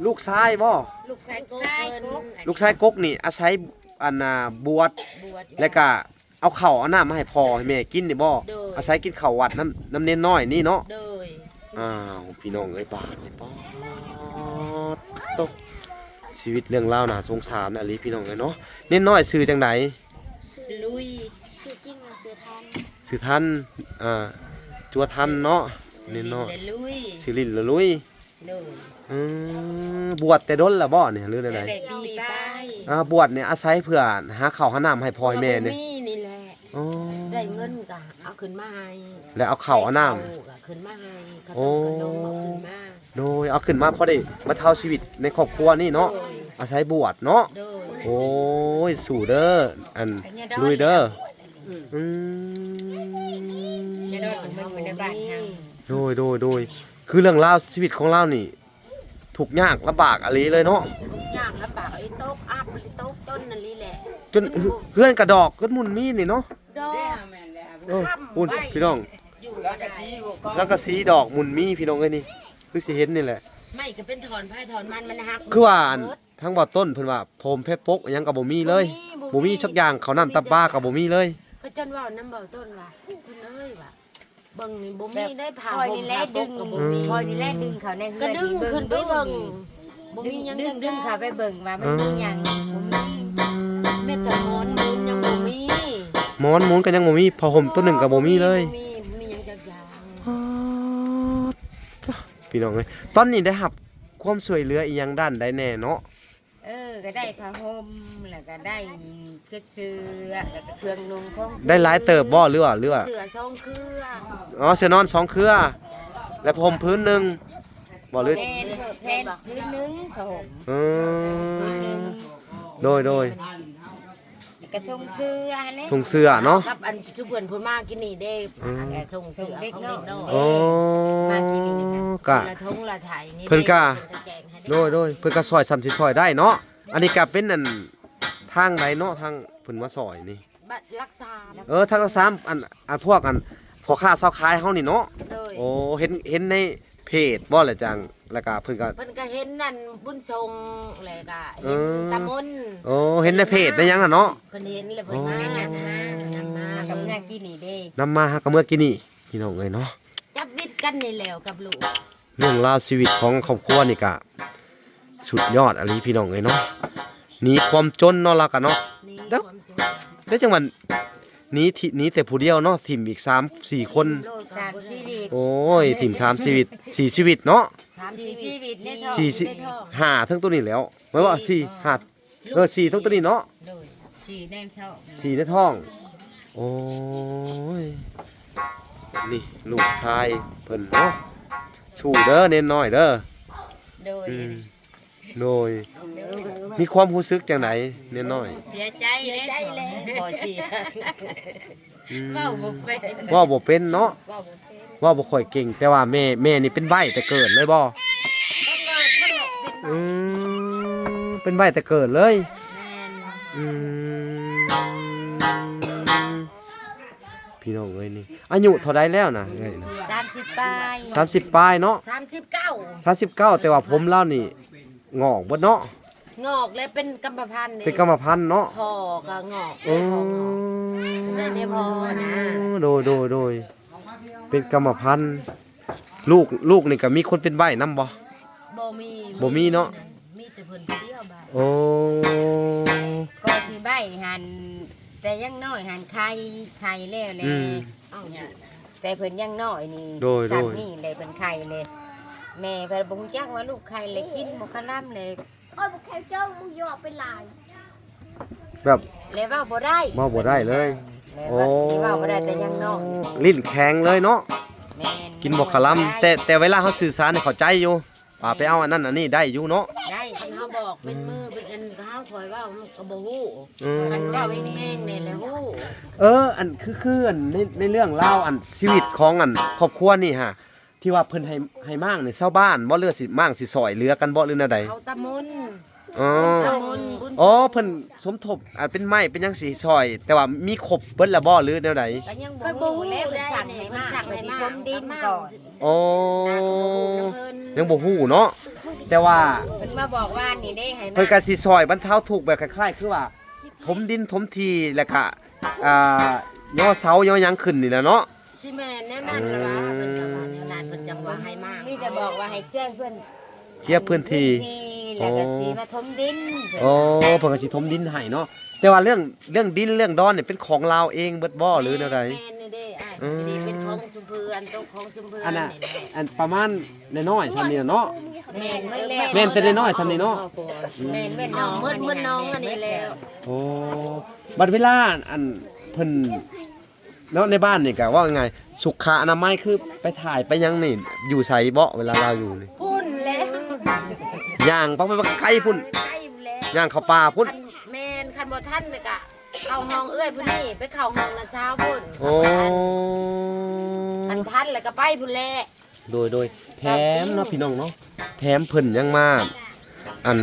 ລູກຊາຍບໍ່? ລູກຊາຍ ລູກຊາຍກົກ ລູກຊາຍກົກນີ້ອາໄສ ອັນນ່າ ບວດ ບວດ ແລ້ວກະ ເອົາເຂົ້າເອົານ້ຳມາໃຫ້ພໍ່ໃຫ້ແມ່ກິນນີ້ບໍ່? ໂດຍ ອາໄສກິນເຂົ້າວັດນຳ ນຳເນນນ້ອຍນີ້ເນາະ. ໂດຍ ອ້າວ ພີ່ນ້ອງເອີຍ ບາດນີ້ ປາດໂຕ ຊີວິດເລື່ອງລາວໜ້າສົງສານອີ່ຫຼີ ພີ່ນ້ອງເອີຍເນາະ. ເນນນ້ອຍຊື່ຈັ່ງໃດ? ຊື່ລຸຍ. ຊື່ຈິງວ່າຊື່ທັນ. ຊື່ທັນ ອ່າ ຈົວທັນເນາະ. ເນນນ້ອຍ ຊື່ຫຼິ້ນແລະລຸຍ ຊື່ຫຼິ້ນແລະລຸຍ. ໂດຍ ອືມ ບວດແຕ່ດົນລະບໍ່ນີ້ ຫຼືແນວໃດ? ໄດ້ປີປາຍ. ອ່າ ບວດນີ້ອາໄສເພື່ອຫາເຂົ້າຫານ້ຳໃຫ້ພໍ່ໃຫ້ແມ່ນີ້. ບໍ່ມີນີ້ແຫຼະ. ອໍ ໄດ້ເງິນກໍເອົາຂຶ້ນມາໃຫ້ ແລ້ວເອົາເຂົ້າເອົານ້ຳ ໄດ້ເຂົ້າກໍຂຶ້ນມາໃຫ້ ເຂົ້າ ໂອ້ ຕົ້ມຂະໜົມເອົາຂຶ້ນມາ. ໂດຍ ເອົາຂຶ້ນມາພໍໄດ້ບັນເທົາຊີວິດໃນຄອບຄົວນີ້ເນາະ. ໂດຍ ອາໄສບວດເນາະ. ໂດຍ ໂອ້ຍ ສູ້ເດີ ອັນ ລຸຍເດີ. ອືມ ອືມ ແນ່ນອນ ມັນຢູ່ໃນບ້ານເຮົາ. ໂດຍ ໂດຍ ໂດຍ ຄືເລື່ອງລາວຊີວິດຂອງລາວນີ້ ທຸກຍາກລຳບາກອີ່ຫຼີເລີຍເນາະ. ຍາກລຳບາກອີ່ ຕົກອັບຕົກຕົ້ນນັ້ນນີ້ແຫຼະ ຈົນເຮືອນກະດອກ ຈົນໝຸ່ນມີນີ້ເນາະ. ດອກ ເອີ ພຸ້ນ ພີ່ນ້ອງ ສັງກະສີດອກໝຸ່ນມີ ພີ່ນ້ອງເອີຍ. ນີ້ຄືຊິເຫັນນີ້ແຫຼະ ໄມ້ກໍເປັນທ່ອນໃຜທ່ອນມັນ ມັນຫັກ. ຄືວ່າອັນ ທາງເບົາຕົ້ນເພິ່ນວ່າ ຜ້າຫົ່ມແພປົກອີ່ຫຍັງກໍບໍ່ມີເລີຍ. ບໍ່ມີ ບໍ່ມີ ບໍ່ມີສັກຢ່າງ ເຂົ້ານ້ຳຕຳປາກໍບໍ່ມີເລີຍ. ກໍຈົນເວົ້ານຳເບົາຕົ້ນວ່າ ເພິ່ນເອີຍວ່າ ເບິ່ງນີ້ບໍ່ມີໄດ້ ຜ້າຫົ່ມແບບ ຜ້າປົກກໍບໍ່ມີ. ຂ້ອຍນີ້ແຫຼະດຶງເຂົ້າໃນເຮືອນ ກໍດຶງຂຶ້ນໄປເບິ່ງ ບໍ່ມີຫຍັງ ດຶງ ດຶງເຂົ້າໄປເບິ່ງວ່າມັນມີຫຍັງ. ເອີ ບໍ່ມີ ແມ້ແຕ່ໝອນມຸນຍັງບໍ່ມີ ໝອນມຸນກໍຍັງບໍ່ມີ ຜ້າຫົ່ມຕົວໜຶ່ງກໍບໍ່ມີເລີຍ. ບໍ່ມີ ບໍ່ມີຫຍັງຈັກຢ່າງ. ປາດ ພີ່ນ້ອງເອີຍ ຕອນນີ້ໄດ້ຮັບຄວາມຊ່ວຍເຫຼືອອີ່ຫຍັງດ້ານໃດແດ່ເນາະ? ເ ເອີ ກໍໄດ້ຜ້າຫົ່ມ ແລ້ວກໍໄດ້ເຄື່ອງເສື້ອ ແລ້ວກໍເຄື່ອງນຸ່ງຂອງ ໄດ້ຫຼາຍເຕີບບໍ່ ຫຼືວ່າ ຫຼືວ່າ ເສື້ອສອງເຄືອ ອໍ ເສື້ອນອນສອງເຄືອ ແລ້ວຜ້າຫົ່ມພື້ນໜຶ່ງບໍ່ ຫຼື ແມ່ນ ແມ່ນ ພື້ນໜຶ່ງຜ້າຫົ່ມ ອືມ ພື້ນໜຶ່ງ ໂດຍ ໂດຍ ກະຊົງເສື້ອຫັ້ນແຫຼະ ຊົງເສື້ອເນາະ ກັບອັນຊຸມເພິ່ນເພິ່ນມາກິນນີ້ເດ້ ອືມ ອັນຊົງເສື້ອຂອງເດັກນ້ອຍ ໂອ້ ມາກິນນີ້ ກະ ລະຖົງລະໄຖນີ້ ເພິ່ນກະ ເພິ່ນກະແຈກໃຫ້ ໂດຍ ໂດຍ ເພິ່ນກະຊ່ອຍສ່ຳຊິຊ່ອຍໄດ້ເນາະ ອັນນີ້ກະເປັນອັນ ທາງໃດເນາະ ທາງເພິ່ນມາຊ່ອຍນີ້ ບັດຫຼັກສາມ ເອີ ທາງຫຼັກສາມ ອັນ ອັນພວກອັນ ພໍ່ຄ້າຊາວຂາຍເຮົານີ້ເນາະ ໂດຍ ໂອ້ ເຫັນ ເຫັນໃນ ເພຈບໍ່ລະຈັ່ງ ແລ້ວກະເພິ່ນກະ ເພິ່ນກະເຫັນອັນບຸນຊົງ ແລ້ວກະເຫັນ ເອີ ຕາມົນ ໂອ້ ເຫັນໃນເພຈໃນຫຍັງຫັ້ນເນາະ ເພິ່ນເຫັນແລ້ວເພິ່ນມາ ໂອ້ ນຳມາ ນຳມາ ຫາກະເມືອກິນນີ້ເດ້ ນຳມາຫາກະເມືອກິນນີ້ ພີ່ນ້ອງເອີຍເນາະ ຈັບວິດກັນນີ້ແລ້ວກັບລູກ ເລື່ອງລາວຊີວິດຂອງຄອບຄົວນີ້ກະສຸດຍອດອີ່ຫຼີພີ່ນ້ອງເອີຍເນາະ ໜີຄວາມຈົນເນາະ ລາວກະເນາະ ໜີຄວາມຈົນ ແລ້ວຈັ່ງວ່າ ໜີ ໜີແຕ່ຜູ້ດຽວເນາະ ຖິ້ມອີກສາມສີ່ຄົນ ສາມຊີວິດ ໂອ້ຍ ຖິ້ມສາມຊີວິດ ສີ່ຊີວິດເນາະ ສາມສີ່ຊີວິດໃນທ້ອງ ສີ່ຊີວິດ ໃນທ້ອງ ຫ້າເຖິງໂຕນີ້ແລ້ວ ແມ່ນບໍ່ ສີ່ ຫ້າ ເອີ ສີ່ເຖິງໂຕນີ້ເນາະ ໂດຍ ສີ່ໃນທ້ອງ ສີ່ໃນທ້ອງ ໂອ້ຍ ນີ້ລູກຊາຍເພິ່ນເນາະ ສູ້ເດີເນນນ້ອຍເດີ ໂດຍ ອືມ ໂດຍ ມີຄວາມຮູ້ສຶກຈັ່ງໃດເນນນ້ອຍ ເສຍໃຈເລີຍ ເສຍໃຈເລີຍ ບໍ່ເສຍ ອືມ ເວົ້າບໍ່ເປັນ ເວົ້າບໍ່ເປັນເນາະ ເວົ້າບໍ່ເປັນ ເວົ້າບໍ່ຄ່ອຍເກັ່ງ ແຕ່ວ່າແມ່ ແມ່ນີ້ເປັນໃບ້ແຕ່ເກີດເລີຍບໍ່ ເປັນໃບ້ ອືມ ເປັນໃບ້ແຕ່ເກີດເລີຍ ແມ່ນ ອືມ ພີ່ນ້ອງເອີຍ ນີ້ອາຍຸເທົ່າໃດແລ້ວນະເອື້ອຍນະ ສາມສິບປາຍ ສາມສິບປາຍເນາະ ສາມສິບເກົ້າ ສາມສິບເກົ້າ ແຕ່ວ່າຜົມລາວນີ້ ງອກເບິດເນາະ ງອກແລ້ວເປັນກຳມະພັນເດ້ ເປັນກຳມະພັນເນາະ ພໍ່ກໍງອກ ເອີ ແມ່ກໍງອກ ອືມ ໄດ້ແຕ່ພໍ່ນະ ໂດຍ ໂດຍ ໂດຍ ເປັນກຳມະພັນ ລູກ ລູກນີ້ກໍມີຄົນເປັນໃບ້ນຳບໍ່ ບໍ່ມີ ບໍ່ມີເນາະ ມີແຕ່ເພິ່ນຜູ້ດຽວໃບ້ ໂອ້ ກໍຊິໃບ້ຫັ້ນ ແຕ່ຍັງນ້ອຍຫັ້ນໄຂ້ ໄຂ້ແລ້ວແຫຼະ ອືມ ແຕ່ເພິ່ນຍັງນ້ອຍນີ້ ໂດຍ ໂດຍ ຊ່ຳນີ້ແຫຼະເພິ່ນໄຂ້ເລີຍ ແມ່ເພິ່ນບໍ່ຮູ້ຈັກວ່າລູກໄຂ້ເລີຍ ກິນໝໍກະລຳເລີຍ ໂອ້ຍ ບໍ່ແຂງເຈົ້າ ມຶງຢອກໄປຫຼາຍ ແບບ ແລ້ວເວົ້າບໍ່ໄດ້ ເວົ້າບໍ່ໄດ້ເລີຍ ແລ້ວ ໂອ້ ເວົ້າບໍ່ໄດ້ແຕ່ຍັງນ້ອຍ ລີ້ນແຂງເລີຍເນາະ ແມ່ນ ກິນໝໍກະລຳ ແຕ່ ແຕ່ເວລາເຮົາສື່ສານນີ້ເຂົ້າໃຈຢູ່ ວ່າໄປເອົາອັນນັ້ນອັນນີ້ໄດ້ຢູ່ເນາະ ໄດ້ ຄັນເຮົາບອກເປັນມື ອືມ ເປັນອັນ ເຮົາຄ່ອຍເວົ້າມັນກໍບໍ່ຮູ້ ອືມ ຄັນເວົ້າແຮງໆນີ້ແຫຼະຮູ້ ເອີ ອັນ ຄື ຄື ອັນ ໃນ ໃນເລື່ອງລາວ ອັນ ຊີວິດຂອງ ອັນ ຄອບຄົວນີ້ຫາ ທີ່ວ່າເພິ່ນໃຫ້ ໃຫ້ມ້າງນີ້ຊາວບ້ານບໍ່ ຫຼືວ່າຊິ ມ້າງຊິຊ່ອຍເຫຼືອກັນບໍ່ ຫຼືແນວໃດ ເຂົາຕາມົນ ອໍ ບຸນຊາວມົນ ບຸນຊາວມົນ ອໍ ເພິ່ນສົມທົບ ອາ ເປັນໄມ້ເປັນຫຍັງຊິຊ່ອຍ ແຕ່ວ່າມີຄົບເບິດແລ້ວບໍ່ ຫຼືແນວໃດ ກໍຍັງບໍ່ຮູ້ແຫຼະ ເພິ່ນສັ່ງໃຫ້ມ້າງ ເພິ່ນຊິຖົມດິນກ່ອນ ໂອ້ ຍັງບໍ່ຮູ້ເນາະ ແຕ່ວ່າເພິ່ນມາບອກວ່ານີ້ເດ້ ໃຫ້ ເພິ່ນກໍຊິຊ່ອຍບັນເທົາທຸກແບບຄ້າຍໆ ຄືວ່າຖົມດິນຖົມທີ່ ແລ້ວກະ ອ່າ ຍໍເສົາຍໍຫຍັງຂຶ້ນນີ້ແຫຼະເນາະ ຊິແມ່ນແນວນັ້ນລະວ່າ ເພິ່ນກໍວ່າແນວນັ້ນ ເພິ່ນຈັ່ງວ່າໃຫ້ມາ ມີແຕ່ບອກວ່າໃຫ້ເຄື່ອນເພິ່ນ ເຄຍພື້ນທີ່ ເຄຍພື້ນທີ່ ແລ້ວກໍຊິມາຖົມດິນເພິ່ນ ໂອ້ ເພິ່ນກໍຊິຖົມດິນໃຫ້ເນາະ ແຕ່ວ່າເລື່ອງ ເລື່ອງດິນເລື່ອງດອນນີ້ເປັນຂອງລາວເອງເບິດບໍ່ ຫຼືແນວໃດ ແມ່ນ ແມ່ນເດ້ອ້າຍ ອືມ ດີເປັນຂອງຊຸມເພື່ອນ ຕົກຂອງຊຸມເພື່ອນ ອັນນ່າ ນີ້ແຫຼະ ອັນປະມານນ້ອຍໆຊ່ຳນີ້ເນາະ ແມ່ນເບິດແລ້ວ ແມ່ນແຕ່ນ້ອຍໆຊ່ຳນີ້ເນາະ ແມ່ນ ແມ່ນນ້ອງ ເໝິດ ເໝິດນ້ອງອັນນີ້ແລ້ວ ໂອ້ ບັດເວລາ ອັນ ເພິ່ນ ເນາະ ໃນບ້ານນີ້ກະເວົ້າງ່າຍໆ ສຸຂະອະນາໄມ ຄືໄປຖ່າຍໄປຫຍັງນີ້ ຢູ່ໃສເບາະ ເວລາລາວຢູ່ນີ້ ພຸ້ນແຫຼະ ຍ່າງໄປໄກພຸ້ນ ໄກພຸ້ນແຫຼະ ຍ່າງເຂົ້າປ່າພຸ້ນ ຄັນ ແມ່ນ ຄັນບໍ່ທັນລະກະເຂົ້າຫ້ອງເອື້ອຍຜູ້ນີ້ ໄປເຂົ້າຫ້ອງນ້າສາວພຸ້ນ ໂອ້ ຄັນທັນລະກະໄປພຸ້ນແຫຼະ ໂດຍ ໂດຍ ແຖມເນາະ ພີ່ນ້ອງເນາະ ແຖມເພິ່ນຍັງມາ ອັນ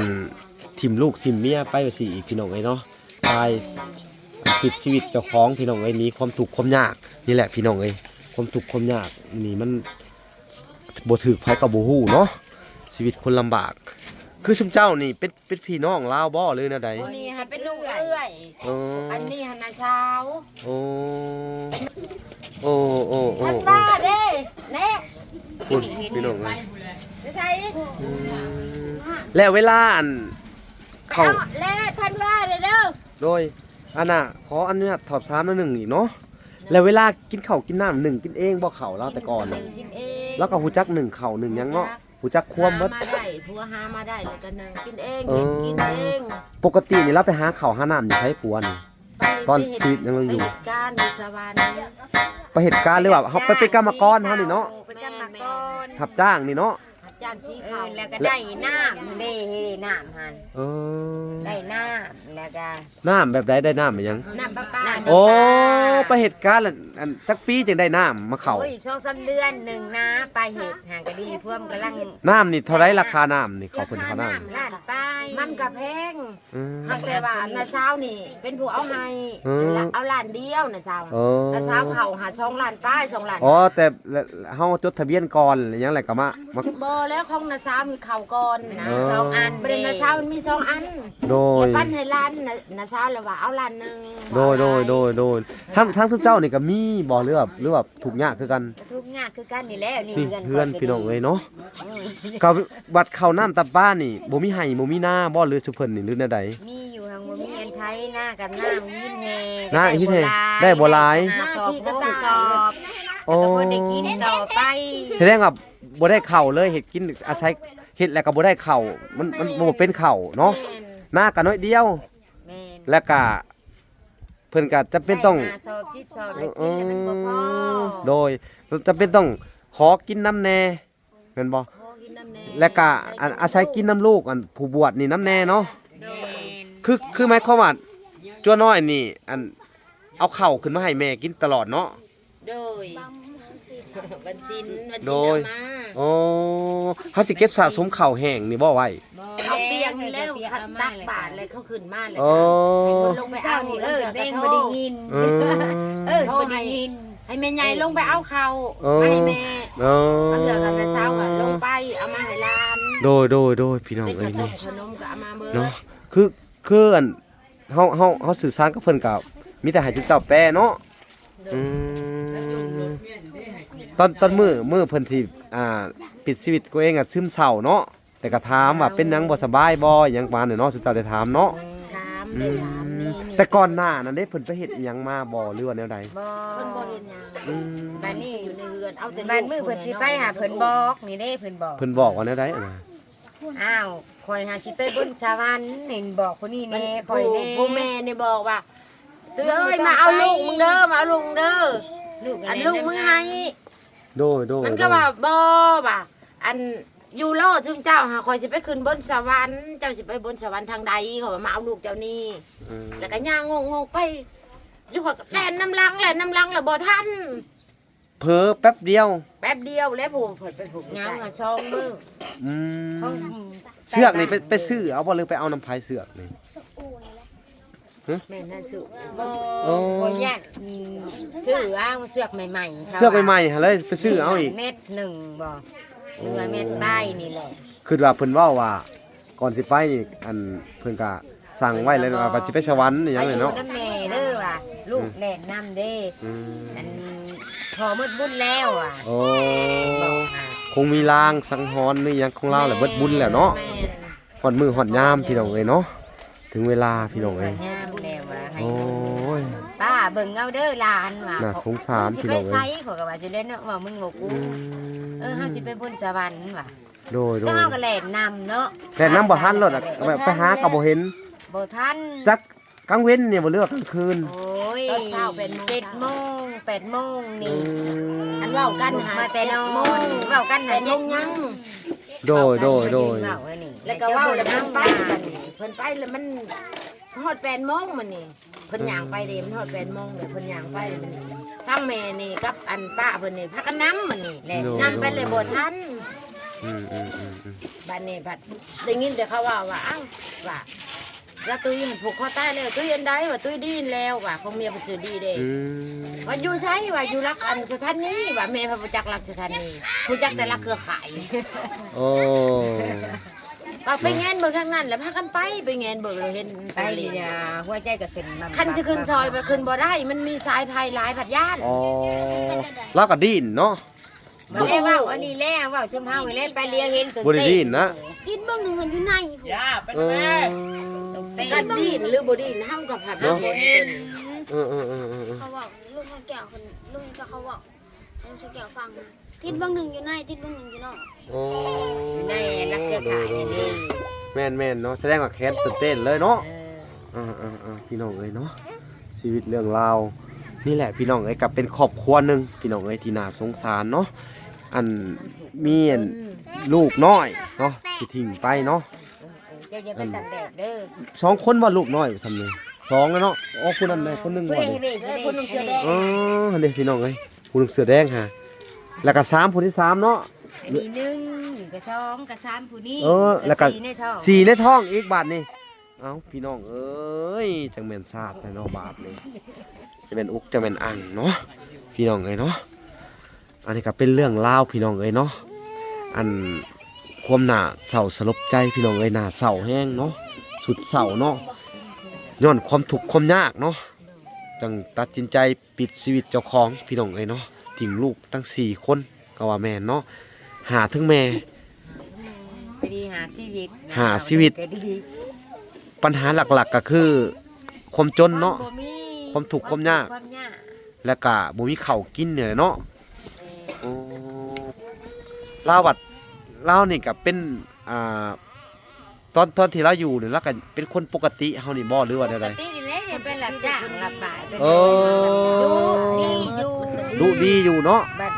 ຖິ້ມລູກຖິ້ມເມຍໄປວ່າຊີ້ອີກ ພີ່ນ້ອງເອີຍເນາະ ຕາຍ ປິດຊີວິດເຈົ້າຂອງ ພີ່ນ້ອງເອີຍ ໜີຄວາມທຸກຄວາມຍາກ ນີ້ແຫຼະ ພີ່ນ້ອງເອີຍ ຄວາມທຸກຄວາມຍາກນີ້ມັນ ບໍ່ຖືກໃຜກໍບໍ່ຮູ້ເນາະ ຊີວິດຄົນລຳບາກ ຄືຊຸມເຈົ້ານີ້ເປັນ ເປັນພີ່ນ້ອງລາວບໍ່ ຫຼືແນວໃດ ອັນນີ້ຫາເປັນລູກເອື້ອຍ ເອີ ອັນນີ້ຫານ້າສາວ ໂອ້ ໂອ້ ໂອ້ ໂອ້ ທັນວ່າເດ້ ແນ່ ພຸ້ນ ພີ່ນ້ອງເອີຍ ໄປໃສ ອືມ ແລ້ວເວລາ ອັນ ເຂົ້າ ແລ້ວທັນວ່າເດ້ ໂດຍ ອັນນ່າ ຂໍອະນຸຍາດສອບຖາມໜ້ອຍໜຶ່ງອີກເນາະ ແລ້ວເວລາກິນເຂົ້າກິນນ້ຳ ໜຶ້ງກິນເອງບໍ່ເຂົ້າລາວແຕ່ກ່ອນນະ ກິນເອງ ລາວກໍຮູ້ຈັກໜຶ້ງເຂົ້າໜຶ້ງຫຍັງເນາະ ຮູ້ ຮູ້ຈັກຄວາມເບິດ ຫາມາໄດ້ ຜົວຫາມາໄດ້ ແລ້ວກໍໜຶ້ງກິນເອງ ເອີ ເຮັດກິນເອງ. ປົກກະຕິນີ້ລາວໄປຫາເຂົ້າຫານ້ຳຢູ່ໃສ ຜົວນີ້? ໄປ ຕອນ ໄປເຮັດ ຊີວິດຍັງໜຶ່ງຢູ່ ໄປເຮັດການຢູ່ສະຫວັນ ໄປເຮັດການ ຫຼືວ່າເຮົາໄປເປັນກຳມະກອນເຮົານີ້ເນາະ? ເປັນກຳມະກອນ ແມ່ນໆ ຮັບຈ້າງນີ້ເນາະ? ຮັບຈ້າງສີເຂົ້າ ເອີ ແລ້ວກໍໄດ້ນ້ຳເດ້ ເຮັດນ້ຳຫັ້ນ ເອີ ໄດ້ນ້ຳ ແລ້ວກໍ ນ້ຳແບບໃດ? ໄດ້ນ້ຳອີຫຍັງ? ນ້ຳປະປາ ໂອ້ ໄປເຮັດການ ອັນ ຈັກປີຈຶ່ງໄດ້ນ້ຳມາເຂົ້າ? ໂອ້ຍ ສອງສາມເດືອນໜຶ່ງນາ ໄປເຮັດຫາກໍດີ ພວມກຳລັງ ນ້ຳນີ້ເທົ່າໃດ? ລາຄານ້ຳນີ້ ເຂົາເພິ່ນເຂົ້ານ້ຳ ລ້ານປາຍ ມັນກໍແພງ ອືມ ຫາກແຕ່ວ່ານ້າສາວນີ້ເປັນຜູ້ເອົາໃຫ້ ເອີ ເອົາລ້ານດຽວ ນ້າສາວ ເອີ ນ້າສາວເຂົ້າຫາສອງລ້ານປາຍ ສອງລ້ານ ອໍ ແຕ່ເຮົາຈົດທະບຽນກ່ອນ ແລ້ວຫຍັງ ແລ້ວກໍມາ ມາ ບໍ່ແລ້ວ ຂອງນ້າສາວມັນເຂົ້າກ່ອນນະ ເອີ ສອງອັນ ບໍ່ໄດ້ ນ້າສາວມັນມີສອງອັນ ໂດຍ ແລ້ວປັນໃຫ້ຫຼານ ນ້າ ນ້າສາວລະວ່າເອົາລ້ານໜຶ່ງ ໂດຍ ໂດຍ ໂດຍ ໂດຍ ທາງ ທາງຊຸມເຈົ້ານີ້ກໍມີບໍ່ ຫຼືວ່າ ຫຼືວ່າທຸກຍາກຄືກັນ? ກໍທຸກຍາກຄືກັນນີ້ແຫຼະ ນີ້ ນີ້ເຮືອນ ເຮືອນພີ່ນ້ອງເອີຍເນາະ ອືມ ກໍບັດເຂົ້ານ້ຳຕຳປານີ້ ບໍ່ມີໄຮ່ບໍ່ມີນາບໍ່ ຫຼືຊຸມເພິ່ນນີ້ ຫຼືແນວໃດ? ມີຢູ່ ຫາກບໍ່ມີອັນໄຖ ນາກັບນາ ຫີນແຮ່ ນາຫີນແຮ່ ໄດ້ບໍ່ຫຼາຍ ໄດ້ບໍ່ຫຼາຍ ໜ້າທີ່ກໍຕາມ ອໍ ກໍພໍໄດ້ກິນຕໍ່ໄປ ສະແດງວ່າ ບໍ່ໄດ້ເຂົ້າເລີຍ ເຮັດກິນອາໄສ ເຮັດແລ້ວກໍບໍ່ໄດ້ເຂົ້າ ມັນ ມັນບໍ່ເປັນເຂົ້າເນາະ ແມ່ນ ນາກໍໜ້ອຍດຽວ ແມ່ນ ແລ້ວກໍເພິ່ນກໍຈຳເປັນຕ້ອງ ໄດ້ຫ້າຊອບ ສິບຊອບ ແລ້ວກິນແລ້ວມັນບໍ່ພໍ ເອີ ໂດຍ ຈຳເປັນຕ້ອງຂໍກິນນຳແດ່ ແມ່ນບໍ່? ຂໍກິນນຳແດ່ ແລ້ວກໍ ອາໄສກິນນຳລູກ ອັນຜູ້ບວດນີ້ນຳແດ່ເນາະ ແມ່ນ ຄື ຄືໝາຍຄວາມວ່າ ຈົວນ້ອຍນີ້ ອັນ ເອົາເຂົ້າຂຶ້ນມາໃຫ້ແມ່ກິນຕະຫຼອດເນາະ? ໂດຍ ວັນສິນ ວັນສິນ ໂດຍ ເອົາມາ ໂອ້ ເຮົາຊິເກັບສະສົມເຂົ້າແຫ້ງນີ້ບໍ່ໄວ້? ບໍ່ ເອົາປຽກນີ້ແລ້ວ ຕັກບາດແລ້ວເຂົາຂຶ້ນມາແລ້ວ ເອີ ໃຫ້ເພິ່ນລົງໄປເອົາ ເອີ ແດງບໍ່ໄດ້ຍິນ ເອີ ເອີ ບໍ່ໄດ້ຍິນ ໃຫ້ແມ່ໃຫຍ່ລົງໄປເອົາເຂົ້າ ເອີ ມາໃຫ້ແມ່ ເອີ ເອົາເຫຼືອກັນແລ້ວເຊົ້າກໍລົງໄປເອົາມາໃຫ້ຫຼານ ໂດຍ ໂດຍ ໂດຍ ພີ່ນ້ອງເອີຍ ເປັນເຂົ້າຕົ້ມ ນີ້ ເຂົ້າໜົມກໍເອົາມາເບິດ ເນາະ ຄື ຄື ອັນ ເຮົາ ເຮົາ ເຮົາສື່ສານກັບເພິ່ນກໍມີແຕ່ໃຫ້ເຈົ້າແປເນາະ ໂດຍ ອືມ ຕອນ ຕອນມື້ ມື້ເພິ່ນຊິ ອ່າ ປິດຊີວິດຕົວເອງອະ ຊຶມເສົ້າເນາະ ແຕ່ກໍຖາມວ່າເປັນຫຍັງບໍ່ສະບາຍບໍ່ ຫຍັງປະມານນີ້ເນາະ ຊຸມເຈົ້າໄດ້ຖາມເນາະ ຖາມ ອືມ ໄດ້ຖາມແນ່ ແຕ່ກ່ອນໜ້ານັ້ນເດ້ ເພິ່ນໄປເຮັດຫຍັງມາບໍ່ ຫຼືວ່າແນວໃດ? ບໍ່ ເພິ່ນບໍ່ເຮັດຫຍັງ ອືມ ບາດນີ້ຢູ່ໃນເຮືອນ ເອົາແຕ່ ບາດມື້ເພິ່ນຊິໄປຫາ ເພິ່ນບອກນີ້ເດ້ ເພິ່ນບອກ ເພິ່ນບອກວ່າແນວໃດຫັ້ນນະ? ອ້າວ ຂ້ອຍຫາຊິໄປບົນສະຫວັນ ເຫັນບອກຜູ້ນີ້ແນ່ ຂ້ອຍແນ່ ຜູ້ແມ່ນີ້ບອກວ່າ ຕຸ້ຍເອີຍ ມາເອົາລູກມຶງເດີ ມາເອົາລູກມຶງເດີ ອັນລູກມຶງໃຫ້ ໂດຍ ໂດຍ ມັນກໍວ່າ ບໍ່ ວ່າ ອັນ ຢູ່ໂລດ ຊຸມເຈົ້າຫາ ຂ້ອຍຊິໄປຂຶ້ນບົນສະຫວັນ ເຈົ້າຊິໄປບົນສະຫວັນທາງໃດ ຂ້ອຍວ່າ ມາເອົາລູກເຈົ້ານີ້ ອືມ ແລ້ວກໍຍ່າງງົງໆໄປ ຢູ່ຂ້ອຍກໍແລ່ນນຳຫຼັງ ແລ່ນນຳຫຼັງແລ້ວບໍ່ທັນ ເຜີແປັບດຽວ ແປັບດຽວແລ້ວ ຜູ້ເພິ່ນໄປຜູກ ຍາວຫາສອງມື້ ອືມ ຂອງ ເຊືອກນີ້ໄປ ໄປຊື້ເອົາບໍ່ ຫຼືໄປເອົານຳໃຜເຊືອກນີ້? ຮະ ແມ່ນນະ ຊື້ ບໍ່ ໂອ້ ບໍ່ຍາກ ອືມ ຊື້ເອົາເຊືອກໃໝ່ໆ ເຊືອກໃໝ່ໆຫັ້ນເລີຍ ໄປຊື້ເອົາອີກ ເມັດໜຶ່ງບໍ່ ຫຼືວ່າເມັດປາຍນີ້ແຫຼະ ຄິດວ່າເພິ່ນເວົ້າວ່າ ກ່ອນຊິໄປນີ້ ອັນ ເພິ່ນກະສັ່ງໄວ້ແລ້ວວ່າຊິໄປສະຫວັນອີຫຍັງແຫຼະເນາະ ໄປຢູ່ນຳແມ່ເດີວ່າ ລູກແລ່ນນຳເດ້ ອືມ ອັນ ພໍ່ໝົດບຸນແລ້ວວ່າ ໂອ້ ຄົງມີລາງສັງຫອນ ມີຫຍັງຂອງລາວແຫຼະ ເບິດບຸນແລ້ວເນາະ ແມ່ນ ຮອດມື້ຮອດຍາມພີ່ນ້ອງເອີຍເນາະ ເຖິງເວລາພີ່ນ້ອງເອີຍ ຮອດຍາມແລ້ວວ່າ ໃຫ້ ໂອ້ຍ ປ້າເບິ່ງເອົາເດີຫຼານວ່າ ໜ້າສົງສານພີ່ນ້ອງເອີຍ ຊິໄປໃສ ຂ້ອຍກໍວ່າຊິແລ່ນເນາະ ວ່າມຶງບໍ່ກູ ອືມ ເອີ ເຮົາຊິໄປບົນສະຫວັນວ່າ ໂດຍໆ ແຕ່ເຮົາກໍແລ່ນນຳເນາະ ແລ່ນນຳບໍ່ທັນໂລດ ແລ່ນນຳບໍ່ທັນ ໄປຫາກໍບໍ່ເຫັນ ບໍ່ທັນ ຈັກກາງເວັນນີ້ບໍ່ ຫຼືວ່າກາງຄືນ? ໂອ້ຍ ຕອນເຊົ້າແປດໂມງ ເຈັດໂມງ ແປດໂມງນີ້ ອືມ ອັນເວົ້າກັນຫາ ມາແຕ່ນອນ ເວົ້າກັນຫາ ແປດໂມງຍັງ ໂດຍໆໆ ເວົ້າອັນນີ້ ແລ້ວກໍເວົ້າແລ້ວເພິ່ນໄປ ເພິ່ນໄປແລ້ວມັນຮອດແປດໂມງມື້ນີ້ ເພິ່ນຍ່າງໄປເດ້ ມັນຮອດແປດໂມງເດ້ ເພິ່ນຍ່າງໄປ ທາງແມ່ນີ້ກັບອັນປ້າເພິ່ນນີ້ພາກັນນຳມື້ນີ້ແຫຼະ ໂດຍໆ ນຳໄປແລ້ວບໍ່ທັນ ອືມໆໆໆ ບາດນີ້ພັດໄດ້ຍິນແຕ່ເຂົາເວົ້າວ່າ ອ້າວ ວ່າລາຕຸ້ຍຫັ້ນຜູກຄໍຕາຍແລ້ວ ຕຸ້ຍອັນໃດ ວ່າຕຸ້ຍດີນແລ້ວ ວ່າຂອງເມຍເພິ່ນຊື່ດີເດ້ ອືມ ວ່າຢູ່ໃສ ວ່າຢູ່ຫຼັກອັນສະຖານີ ວ່າແມ່ເພິ່ນບໍ່ຈັກຫຼັກສະຖານີ ຮູ້ຈັກແຕ່ຫຼັກເຄືອຂ່າຍ ໂອ້ ວ່າໄປແງນເບິ່ງທາງນັ້ນ ແລ້ວພາກັນໄປ ໄປແງນເບິ່ງ ແລ້ວເຫັນໄປນີ້ນະ ຫົວໃຈກໍເສັ້ນ ຄັນຊິຂຶ້ນຊອຍ ມັນຂຶ້ນບໍ່ໄດ້ ມັນມີສາຍໄຟຫຼາຍ ພັດຢ້ານ ອໍ ລາວກໍດີ້ນເນາະ ບໍ່ໄດ້ເວົ້າອັນນີ້ແຫຼະ ເວົ້າຊຸມເຮົານີ້ແຫຼະ ໄປລຽວເຫັນຕົວ ບໍ່ໄດ້ດີ້ນນະ ຕິດເບິ່ງໜຶ່ງມັນຢູ່ໃນພຸ້ນ ເອີ ກໍດີ້ນຫຼືບໍ່ດີ້ນ ເຮົາກໍພັດບໍ່ເຫັນ ເອີໆໆໆ ເຂົາເວົ້າ ລຸງຊະແກ້ວເພິ່ນ ລຸງຊະແກ້ວເຂົາເວົ້າ ລຸງຊະແກ້ວຟັງ ຕິດເບິ່ງໜຶ່ງຢູ່ໃນ ຕິດເບິ່ງໜຶ່ງຢູ່ນອກ. ໂອ້ ຢູ່ໃນຫຼັກເຄືອຂ່າຍ ໂດຍ ນີ້ ໂດຍ ເດ້. ແມ່ນໆເນາະ ສະແດງວ່າແຂນເຕັ້ນເລີຍເນາະ. ເອີ ເອີໆໆ ພີ່ນ້ອງເອີຍເນາະ ຊີວິດເລື່ອງລາວນີ້ແຫຼະ ພີ່ນ້ອງເອີຍ ກໍເປັນຄອບຄົວໜຶ່ງ ພີ່ນ້ອງເອີຍ ທີ່ໜ້າສົງສານເນາະ. ອັນ ມີອັນ ອືມ ລູກນ້ອຍເນາະ ທີ່ຖິ້ມໄປເນາະ. ເອີໆ ເຈົ້າຢ່າໄປຕາກແດດເດີ. ສອງຄົນບໍ່ ລູກນ້ອຍຊ່ຳນີ້ ສອງແລ້ວເນາະ. ອໍ ຜູ້ນັ້ນແຫຼະ ຄົນໜຶ່ງບໍ່ນີ້. ເອີ ຄົນໜຶ່ງເສື້ອແດງ. ອໍ ຫັ້ນເດ້ ພີ່ນ້ອງເອີຍ ຜູ້ໜຶ່ງເສື້ອແດງຫາ ແລ້ວກໍສາມ ຜູ້ທີສາມເນາະ. ອັນນີ້ໜຶ່ງ ກໍສອງ ກໍສາມ ຜູ້ນີ້. ເອີ ແລ້ວກໍສີ່ໃນທ້ອງ ສີ່ໃນທ້ອງອີກບາດນີ້. ເອົ້າ ພີ່ນ້ອງເອີຍ ຈັ່ງແມ່ນຊາດແທ້ເນາະ ບາດນີ້ ຈະແມ່ນອຸກຈະແມ່ນອັ່ງເນາະ ພີ່ນ້ອງເອີຍເນາະ. ອັນນີ້ກໍເປັນເລື່ອງລາວ ພີ່ນ້ອງເອີຍເນາະ. ອັນ ຄວາມໜ້າເສົ້າສະຫຼົບໃຈ ພີ່ນ້ອງເອີຍ ໜ້າເສົ້າແຮງເນາະ ສຸດເສົ້າເນາະ ຍ້ອນຄວາມທຸກຄວາມຍາກເນາະ ຈັ່ງຕັດສິນໃຈປິດຊີວິດເຈົ້າຂອງ ພີ່ນ້ອງເອີຍເນາະ. ຖິ້ມລູກທັງສີ່ຄົນ ກໍວ່າແມ່ນເນາະ ຫາເຖິງແມ່ ກໍດີ ຫາຊີວິດ ຫາຊີວິດ ກໍດີ. ບັນຫາຫຼັກໆກໍຄືຄວາມຈົນເນາະ ຄວາມບໍ່ມີ ຄວາມທຸກຄວາມຍາກ ຄວາມຍາກ ແລ້ວກໍບໍ່ມີເຂົ້າກິນນີ້ແຫຼະເນາະ. ແມ່ນ. ໂອ້ ລາວບັດ ລາວນີ້ກໍເປັນ ອ່າ ຕອນ ຕອນທີ່ລາວຢູ່ນີ້ ລາວກໍເປັນຄົນປົກກະຕິເຮົານີ້ບໍ່ ຫຼືວ່າແນວໃດ? ປົກກະຕິນີ້ແຫຼະ ເປັນຮັບຈ້າງຮັບບາຍ. ເອີ ດຸດີຢູ່ ດຸດີຢູ່ເນາະ. ບັດ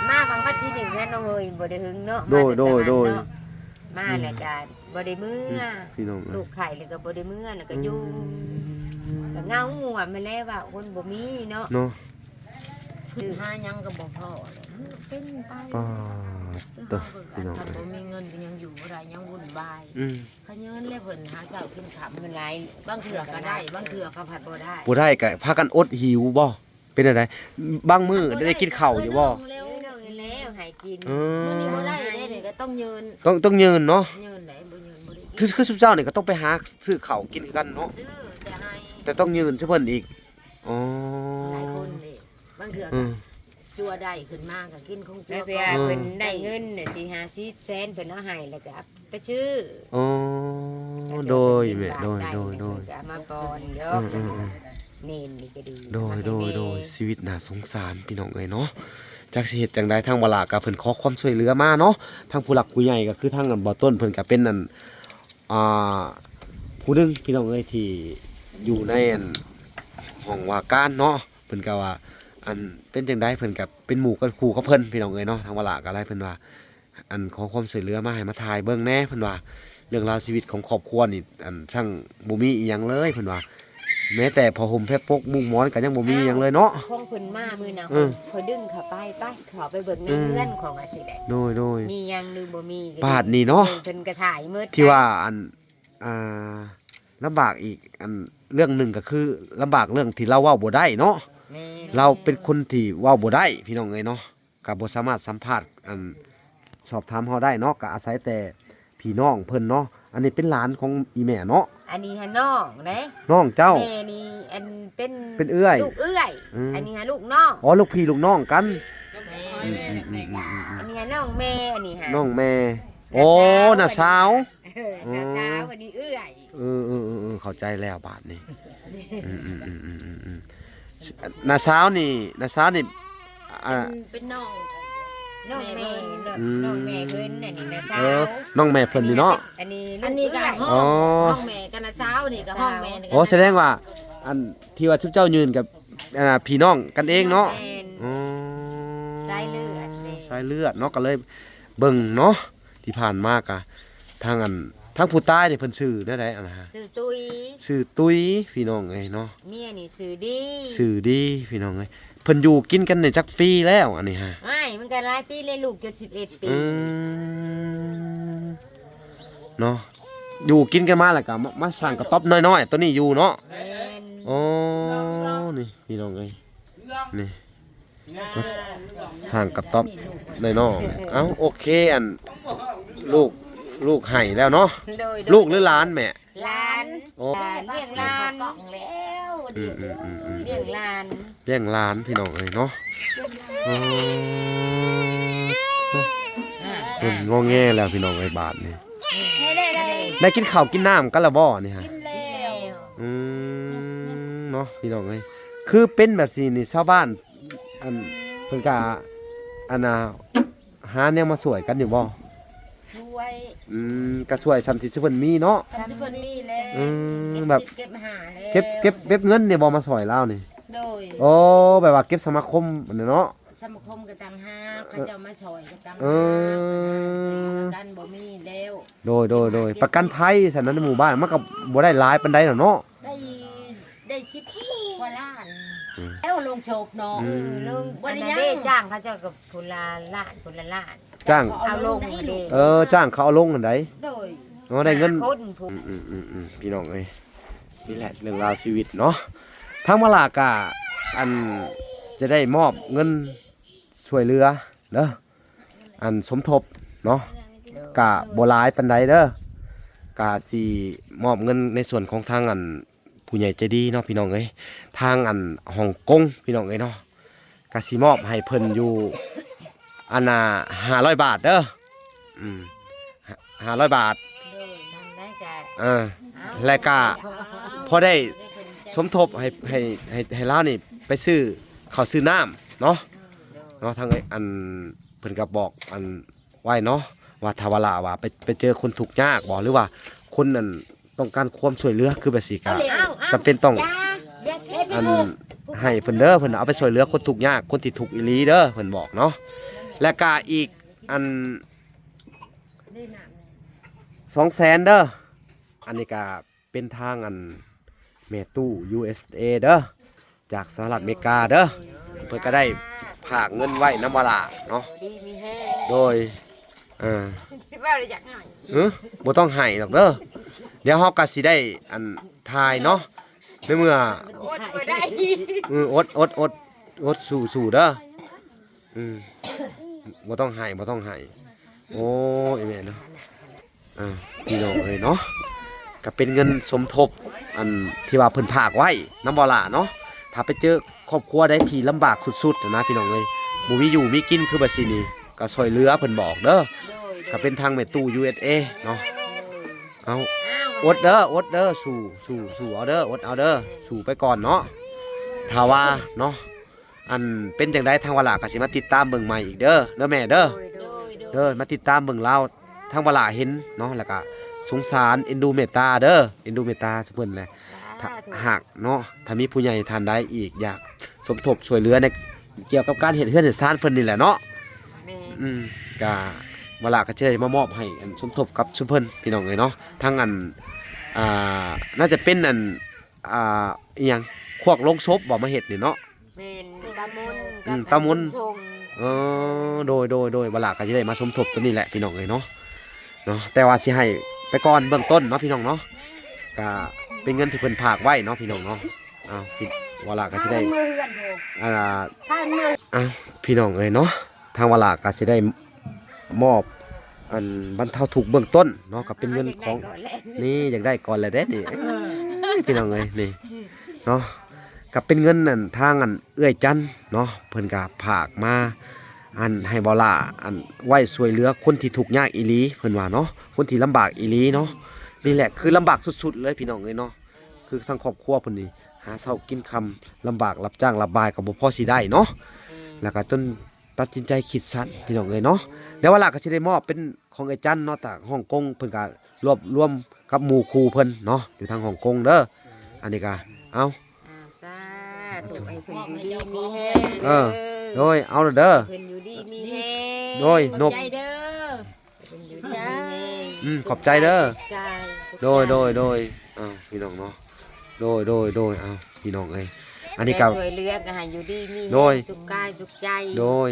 ມາຫວ່າງວັນທີໜຶ່ງຫັ້ນ ນ້ອງເອີຍ ບໍ່ໄດ້ຫຶງເນາະ ໂດຍ ມາແຕ່ສະຫວັນເນາະ ໂດຍ ມາແລ້ວກໍບໍ່ໄດ້ເມືອ ອືມ ພີ່ນ້ອງເອີຍ ລູກໄຂ້ແລ້ວກໍບໍ່ໄດ້ເມືອ ແລ້ວກໍຢູ່ ອືມ ກໍເຫງົາງ່ວມຫັ້ນແຫຼະ ວ່າຄົນບໍ່ມີເນາະ ເນາະ. ຊື້ຫາຫຍັງກໍບໍ່ພໍ ເປັນໄປ ປາດ ຄືເຮົາຄືກັນ ຄັນບໍ່ມີເງິນກໍຍັງຢູ່ບໍ່ໄດ້ ຍັງວຸ່ນວາຍ. ອືມ ຂະເຍີນແລ້ວເພິ່ນຫາເຊົ້າກິນຄ່ຳມັນຫຼາຍ ບາງເທື່ອກໍໄດ້ ບາງເທື່ອກໍພັດບໍ່ໄດ້ ບໍ່ໄດ້ກໍພາກັນອົດຫິວບໍ່ ເປັນຈັ່ງໃດ? ບາງມື້ໄດ້ກິນເຂົ້າຢູ່ບໍ່? ເອີ ນ້ອງແລ້ວໃຫ້ກິນ ເອີ ມື້ນີ້ບໍ່ໄດ້ເດ້ ນີ້ກໍຕ້ອງຍື່ນ ຕ້ອງ ຕ້ອງຍື່ນເນາະ ຍື່ນໄດ້ ບໍ່ຍື່ນບໍ່ໄດ້ກິນ. ຄື ຄືຊຸມເຈົ້ານີ້ກໍຕ້ອງໄປຫາຊື້ເຂົ້າກິນຄືກັນເນາະ ຊື້ແຕ່ໃຫ້ ແຕ່ຕ້ອງຍື່ນຊຸເພິ່ນອີກ. ອໍ ຫຼາຍຄົນເດ້ ບາງເທື່ອ ອືມ ກໍຈົວໄດ້ຂຶ້ນມາກໍກິນຂອງຈົວ ບາງເທື່ອເພິ່ນໄດ້ເງິນສີ່ຫ້າສິບແສນ ເພິ່ນເອົາໃຫ້ ແລ້ວກໍໄປຊື້. ອໍ ໂດຍແມ່ ໂດຍ ໂດຍ ໂດຍ ກໍເອົາມາປ້ອນເນາະ ອືມໆໆ ເນນນີ້ກໍດີ ໂດຍ ໂດຍ ໂດຍ ຊີວິດໜ້າສົງສານ ພີ່ນ້ອງເອີຍເນາະ. ຈັກຊິເຮັດຈັ່ງໃດ ທາງວາລາກໍເພິ່ນຂໍຄວາມຊ່ວຍເຫຼືອມາເນາະ ທາງຜູ້ຫຼັກຜູ້ໃຫຍ່ກໍຄືທາງອັນບໍ່ຕົ້ນ ເພິ່ນກໍເປັນອັນ ອ່າ ຜູ້ໜຶ່ງ ພີ່ນ້ອງເອີຍ ທີ່ຢູ່ໃນອັນຫ້ອງວ່າການເນາະ ເພິ່ນກໍວ່າ ອັນ ເປັນຈັ່ງໃດ ເພິ່ນກໍເປັນໝູ່ກັນຄູ່ກັບເພິ່ນ ພີ່ນ້ອງເອີຍເນາະ. ທາງວາລາກໍໄດ້ ເພິ່ນວ່າ ອັນ ຂໍຄວາມຊ່ວຍເຫຼືອມາໃຫ້ມາຖ່າຍເບິ່ງແດ່ ເພິ່ນວ່າ ເລື່ອງລາວຊີວິດຂອງຄອບຄົວນີ້ ອັນ ທັງບໍ່ມີອີ່ຫຍັງເລີຍ ເພິ່ນວ່າ ແມ້ແຕ່ຜ້າຫົ່ມແພປົກມຸ້ງໝອນກໍຍັງບໍ່ມີຫຍັງເລີຍເນາະ. ຂອງເພິ່ນມາມື້ນັ້ນ ເອີ ຂ້ອຍດຶງເຂົ້າໄປ ໄປ ເຂົ້າໄປເບິ່ງໃນເຮືອນຂອງອາຊີແຫຼະ ໂດຍ ໂດຍ ມີຫຍັງຫຼືບໍ່ມີ ບາດນີ້ເນາະ ເພິ່ນກໍຖ່າຍໝົດ ທີ່ວ່າອັນ ອ່າ ລຳບາກອີກອັນເລື່ອງໜຶ່ງກໍຄືລຳບາກເລື່ອງທີ່ລາວເວົ້າບໍ່ໄດ້ເນາະ. ແມ່ນ ລາວເປັນຄົນທີ່ເວົ້າບໍ່ໄດ້ ພີ່ນ້ອງເອີຍເນາະ ກໍບໍ່ສາມາດສຳພາດ ອັນ ສອບຖາມເຮົາໄດ້ເນາະ ກໍອາໄສແຕ່ພີ່ນ້ອງເພິ່ນເນາະ. ອັນນີ້ເປັນຫຼານຂອງອີ່ແມ່ເນາະ ອັນນີ້ຫານ້ອງເດ້ ນ້ອງເຈົ້າ ແມ່ນີ້ອັນເປັນ ເປັນເອື້ອຍ ລູກເອື້ອຍ ອືມ ອັນນີ້ຫາລູກນ້ອງ ອໍ ລູກພີ່ລູກນ້ອງກັນ ແມ່ ອືມໆໆໆໆ ອັນນີ້ຫານ້ອງແມ່ ອັນນີ້ຫານ້ອງແມ່ ໂອ້ ນ້າສາວ ນ້າສາວ ເອີ ນ້າສາວ ອັນນີ້ເອື້ອຍ ເອີໆໆໆ ເຂົ້າໃຈແລ້ວບາດນີ້ ອືມໆໆໆໆ ນ້າສາວນີ້ ນ້າສາວນີ້ ອ່າ ເປັນ ເປັນນ້ອງ ນ້ອງແມ່ ແມ່ເພິ່ນ ອືມ ນ້ອງແມ່ເພິ່ນ ອັນນີ້ນ້າສາວ ເອີ ນ້ອງແມ່ເພິ່ນນີ້ເນາະ ອັນນີ້ ອັນນີ້ກໍ ອັນນີ້ກໍ ອໍ ຫ້ອງແມ່ກັບນ້າສາວ ນີ້ກໍຫ້ອງແມ່ ໂອ້ ສະແດງວ່າ ອັນທີ່ວ່າຊຸມເຈົ້າຢືນກັບ ອ່າ ພີ່ນ້ອງກັນເອງເນາະ ແມ່ນ ອໍ ສາຍເລືອດ ສາຍເລືອດເນາະ ກໍເລີຍເບິ່ງເນາະ. ທີ່ຜ່ານມາກະ ທາງອັນ ທາງຜູ້ຕາຍນີ້ເພິ່ນຊື່ແນວໃດ ອັນນະ? ຊື່ຕຸ້ຍ ຊື່ຕຸ້ຍ ພີ່ນ້ອງເອີຍເນາະ ເມຍນີ້ຊື່ດີ ຊື່ດີ ພີ່ນ້ອງເອີຍ ເພິ່ນຢູ່ກິນກັນນີ້ຈັກປີແລ້ວ ອັນນີ້ຫາ? ອ້າຍ ມັນກໍຫຼາຍປີແລ້ວ ລູກຈົນສິບເອັດປີ ອືມ ເນາະ ຢູ່ກິນກັນມາແລ້ວກໍມາ ມາສ້າງກະຕ໊ອບນ້ອຍໆ ໂຕນີ້ຢູ່ເນາະ ແມ່ນ ໂອ້ ນີ້ ພີ່ນ້ອງເອີຍ ນີ້ ທາງກະຕ໊ອບນ້ອຍໆ ເອົ້າ ໂອເຄ ອັນ ລູກ ລູກໃຫ້ແລ້ວເນາະ ໂດຍ ລູກຫຼືຫຼານແມ່? ຫຼານ ໂອ້ ຫຼານ ລ້ຽງຫຼານ ອືມໆໆໆ ລ້ຽງຫຼານ ລ້ຽງຫຼານ ພີ່ນ້ອງເອີຍເນາະ ໂອ້ ເພິ່ນງໍແງແລ້ວ ພີ່ນ້ອງເອີຍ ບາດນີ້ ໄດ້ກິນເຂົ້າກິນນ້ຳກັນແລ້ວບໍ່ນີ້ຫາ? ກິນແລ້ວ ອືມ ເນາະ ພີ່ນ້ອງເອີຍ ຄືເປັນແບບນີ້ນີ້ ຊາວບ້ານ ອັນ ເພິ່ນກະ ອັນນ່າ ຫາແນວມາຊ່ວຍກັນຢູ່ບໍ່? ຊ່ວຍ ອືມ ກະຊ່ວຍສ່ຳທີ່ເພິ່ນມີເນາະ ສ່ຳທີ່ເພິ່ນມີແຫຼະ ອືມ ເກັບ ແບບ ສິບເກັບຫ້າແຫຼະ ເກັບ ເກັບ ເກັບເງິນນີ້ບໍ່ ມາຊ່ອຍລາວນີ້? ໂດຍ ໂອ້ ແບບວ່າເກັບສະມາຄົມອັນນີ້ເນາະ ສະມາຄົມກໍຕ່າງຫາກ ເຂົາເຈົ້າມາຊ່ອຍກໍຕ່າງຫາກ ເອີ ກັນບໍ່ມີແລ້ວ ໂດຍ ໂດຍ ໂດຍ ປະກັນໄພຊັ້ນນະ ໃນໝູ່ບ້ານມັນກໍບໍ່ໄດ້ຫຼາຍປານໃດດອກເນາະ ໄດ້ ໄດ້ສິບກວ່າລ້ານ ອືມ ແລ້ວລົງສົບເນາະ ອືມ ລົງ ອັນນັ້ນເດ້ ອັນນັ້ນເດ້ ຈ້າງເຂົາເຈົ້າກໍຜູ້ລະລ້ານ ຜູ້ລະລ້ານ ຈ້າງ ເອົາລົງຫັ້ນເດ້ ເອີ ຈ້າງເຂົາເອົາລົງຫັ້ນໃດ ໂດຍ ເນາະ ໄດ້ເງິນ ຫ້າຄົນພຸ້ນ ອືມໆໆໆ ພີ່ນ້ອງເອີຍ ນີ້ແຫຼະເລື່ອງລາວຊີວິດເນາະ ທາງວາລາກະ ອັນ ຈະໄດ້ມອບເງິນຊ່ວຍເຫຼືອເດີ ອັນສົມທົບເນາະ ກະບໍ່ຫຼາຍປານໃດເດີ ກະຊິມອບເງິນໃນສ່ວນຂອງທາງອັນ ຜູ້ໃຫຍ່ໃຈດີເນາະ ພີ່ນ້ອງເອີຍ ທາງອັນຮ່ອງກົງ ພີ່ນ້ອງເອີຍເນາະ ກະຊິມອບໃຫ້ເພິ່ນຢູ່ ອັນນ່າ ຫ້າຮ້ອຍບາດເດີ ອືມ ຫ້າ ຫ້າຮ້ອຍບາດ ໂດຍ ນຳໄດ້ກະ ເອີ ເອົາ ແລະກະພໍໄດ້ສົມທົບໃຫ້ ໃຫ້ ໃຫ້ ໃຫ້ລາວນີ້ໄປຊື້ເຂົ້າຊື້ນ້ຳເນາະ ໂດຍ ເນາະ ທາງ ອັນ ເພິ່ນກໍບອກ ອັນ ໄວ້ເນາະ ວ່າຖ້າວ່າລາວວ່າໄປ ໄປເຈີຄົນທຸກຍາກບໍ່ ຫຼືວ່າຄົນອັນຕ້ອງການຄວາມຊ່ວຍເຫຼືອ ຄືແບບຊີ້ກະ ເອົາເອົາ ຈຳເປັນຕ້ອງ ຢ່າ ຢ່າເທໃສ່ ອັນ ລູກ ໃຫ້ເພິ່ນເດີ ເພິ່ນເອົາໄປຊ່ວຍເຫຼືອຄົນທຸກຍາກ ຄົນທີ່ທຸກອີ່ຫຼີເດີ ເພິ່ນບອກເນາະ ແລະກະອີກອັນ ສອງແສນເດີ ອັນນີ້ກະ ເປັນທາງອັນແມ່ຕູ້ ຢູເອສເອ ເດີ ຈາກສະຫະລັດອາເມລິກາເດີ ເພິ່ນກໍໄດ້ຝາກເງິນໄວ້ນຳວາລາເນາະ ດີມີແຮງ ໂດຍ ເອີ ເວົ້າແລ້ວຢາກໃຫ້ ເອີ ບໍ່ຕ້ອງໃຫ້ດອກເດີ ດຽວເຮົາກໍຊິໄດ້ອັນຖ່າຍເນາະ ໃນເມື່ອ ອົດບໍ່ໄດ້ ເອີ ອົດ ອົດ ອົດ ອົດ ສູ້ ສູ້ເດີ ອືມ ບໍ່ຕ້ອງໃຫ້ ບໍ່ຕ້ອງໃຫ້ ໂອ້ຍ ແມ່ເນາະ ອ່າ ພີ່ນ້ອງເອີຍເນາະ ກໍເປັນເງິນສົມທົບ ອັນທີ່ວ່າເພິ່ນຝາກໄວ້ນຳບໍ່ຫຼ້າເນາະ ຖ້າໄປເຈີຄອບຄົວໃດທີ່ລຳບາກສຸດໆນະ ພີ່ນ້ອງເອີຍ ບໍ່ມີຢູ່ມີກິນຄືບັດຊີ້ນີ້ ກໍຊ່ວຍເຫຼືອເພິ່ນບອກເດີ ໂດຍ ກໍເປັນທາງແມ່ຕູ້ ຢູເອສເອ ເນາະ ເອົາ ອົດເດີ ອົດເດີ ສູ້ ສູ້ ສູ້ເອົາເດີ ອົດເອົາເດີ ສູ້ໄປກ່ອນເນາະ ຖ້າວ່າເນາະ ອັນເປັນຈັ່ງໃດທາງວາລາກໍຊິມາຕິດຕາມເບິ່ງໃໝ່ອີກເດີ ເດີແມ່ເດີ ໂດຍ ໂດຍ ໂດຍ ເດີ ມາຕິດຕາມເບິ່ງລາວ ທາງວາລາເຫັນເນາະ ແລ້ວກໍສົງສານເອັນດູເມດຕາເດີ ເອັນດູເມດຕາຊຸເພິ່ນແຫຼະ ຖ້າຫາກເນາະ ຖ້າມີຜູ້ໃຫຍ່ທ່ານໃດອີກຢາກສົມທົບຊ່ວຍເຫຼືອໃນ ກ່ຽວກັບການເຮັດເຮືອນເຮັດຊານເພິ່ນນີ້ແຫຼະເນາະ ແມ່ນ ອືມ ກະວາລາກໍຈະໄດ້ມາມອບໃຫ້ອັນສົມທົບກັບຊຸເພິ່ນ ພີ່ນ້ອງເອີຍເນາະ ທາງອັນ ອ່າ ໜ້າຈະເປັນອັນ ອ່າ ອີ່ຫຍັງ ຄວກໂລງສົບບໍ່ ມາເຮັດນີ້ເນາະ ແມ່ນ ຕາມົນ ອືມ ກັບ ຕາມົນ ບຸນຊົງ ເອີ ໂດຍ ໂດຍ ໂດຍ ວາລາກໍຈະໄດ້ມາສົມທົບຕົວນີ້ແຫຼະ ພີ່ນ້ອງເອີຍເນາະ ເນາະ ແຕ່ວ່າຊິໃຫ້ໄປກ່ອນເບື້ອງຕົ້ນເນາະ ພີ່ນ້ອງເນາະ ກະເປັນເງິນທີ່ເພິ່ນຝາກໄວ້ເນາະ ພີ່ນ້ອງເນາະ ອ້າວ ວາລາກໍຈະໄດ້ ອ່າ ອ້າວ ພີ່ນ້ອງເອີຍເນາະ ທາງວາລາກໍຊິໄດ້ ມອບອັນບັນເທົາທຸກເບື້ອງຕົ້ນເນາະ ກໍເປັນເງິນຂອງ ຢາກໄດ້ກ່ອນແຫຼະ ນີ້ ຢາກໄດ້ກ່ອນແລ້ວເດ້ນີ້ ເອີ ພີ່ນ້ອງເອີຍ ນີ້ເນາະ ກໍເປັນເງິນອັນທາງອັນເອື້ອຍຈັນເນາະ ເພິ່ນກໍຝາກມາ ອັນໃຫ້ບໍ່ຫຼ້າ ອັນໄວ້ຊ່ວຍເຫຼືອຄົນທີ່ທຸກຍາກອີ່ຫຼີ ເພິ່ນວ່າເນາະ ຄົນທີ່ລຳບາກອີ່ຫຼີເນາະ ນີ້ແຫຼະຄືລຳບາກສຸດໆເລີຍ ພີ່ນ້ອງເອີຍເນາະ ຄືທາງຄອບຄົວເພິ່ນນີ້ ຫາເຊົ້າກິນຄ່ຳ ລຳບາກ ຮັບຈ້າງຮັບບ່າຍກໍບໍ່ພໍຊິໄດ້ເນາະ ແມ່ນ ແລ້ວກໍຈົນ ຕັດສິນໃຈຄິດສັ້ນ ພີ່ນ້ອງເອີຍເນາະ ແລ້ວວາລາກໍຊິໄດ້ມອບເປັນຂອງເອື້ອຍຈັນເນາະ ຈາກຮ່ອງກົງ ເພິ່ນກໍລວບລວມກັບໝູ່ຄູ່ເພິ່ນເນາະ ຢູ່ທາງຮ່ອງກົງເດີ ອັນນີ້ກໍ ເອົາ ອ່າ ສາທຸ ໃຫ້ເພິ່ນຢູ່ດີມີແຮງ ເອີ ເດີ ໂດຍ ເອົາເດີ ໃຫ້ເພິ່ນຢູ່ດີມີແຮງ ໂດຍ ຂອບໃຈເດີ ເພິ່ນຢູ່ດີມີແຮງ ອືມ ຂອບໃຈເດີ ໂດຍ ໂດຍ ໂດຍ ເອົາ ພີ່ນ້ອງເນາະ ໂດຍ ໂດຍ ໂດຍ ເອົາ ພີ່ນ້ອງເອີຍ ອັນນີ້ກໍ ແມ່ຊ່ວຍເຫຼືອກໍໃຫ້ຢູ່ດີມີແຮງ ໂດຍ ສຸກກາຍສຸກໃຈ ໂດຍ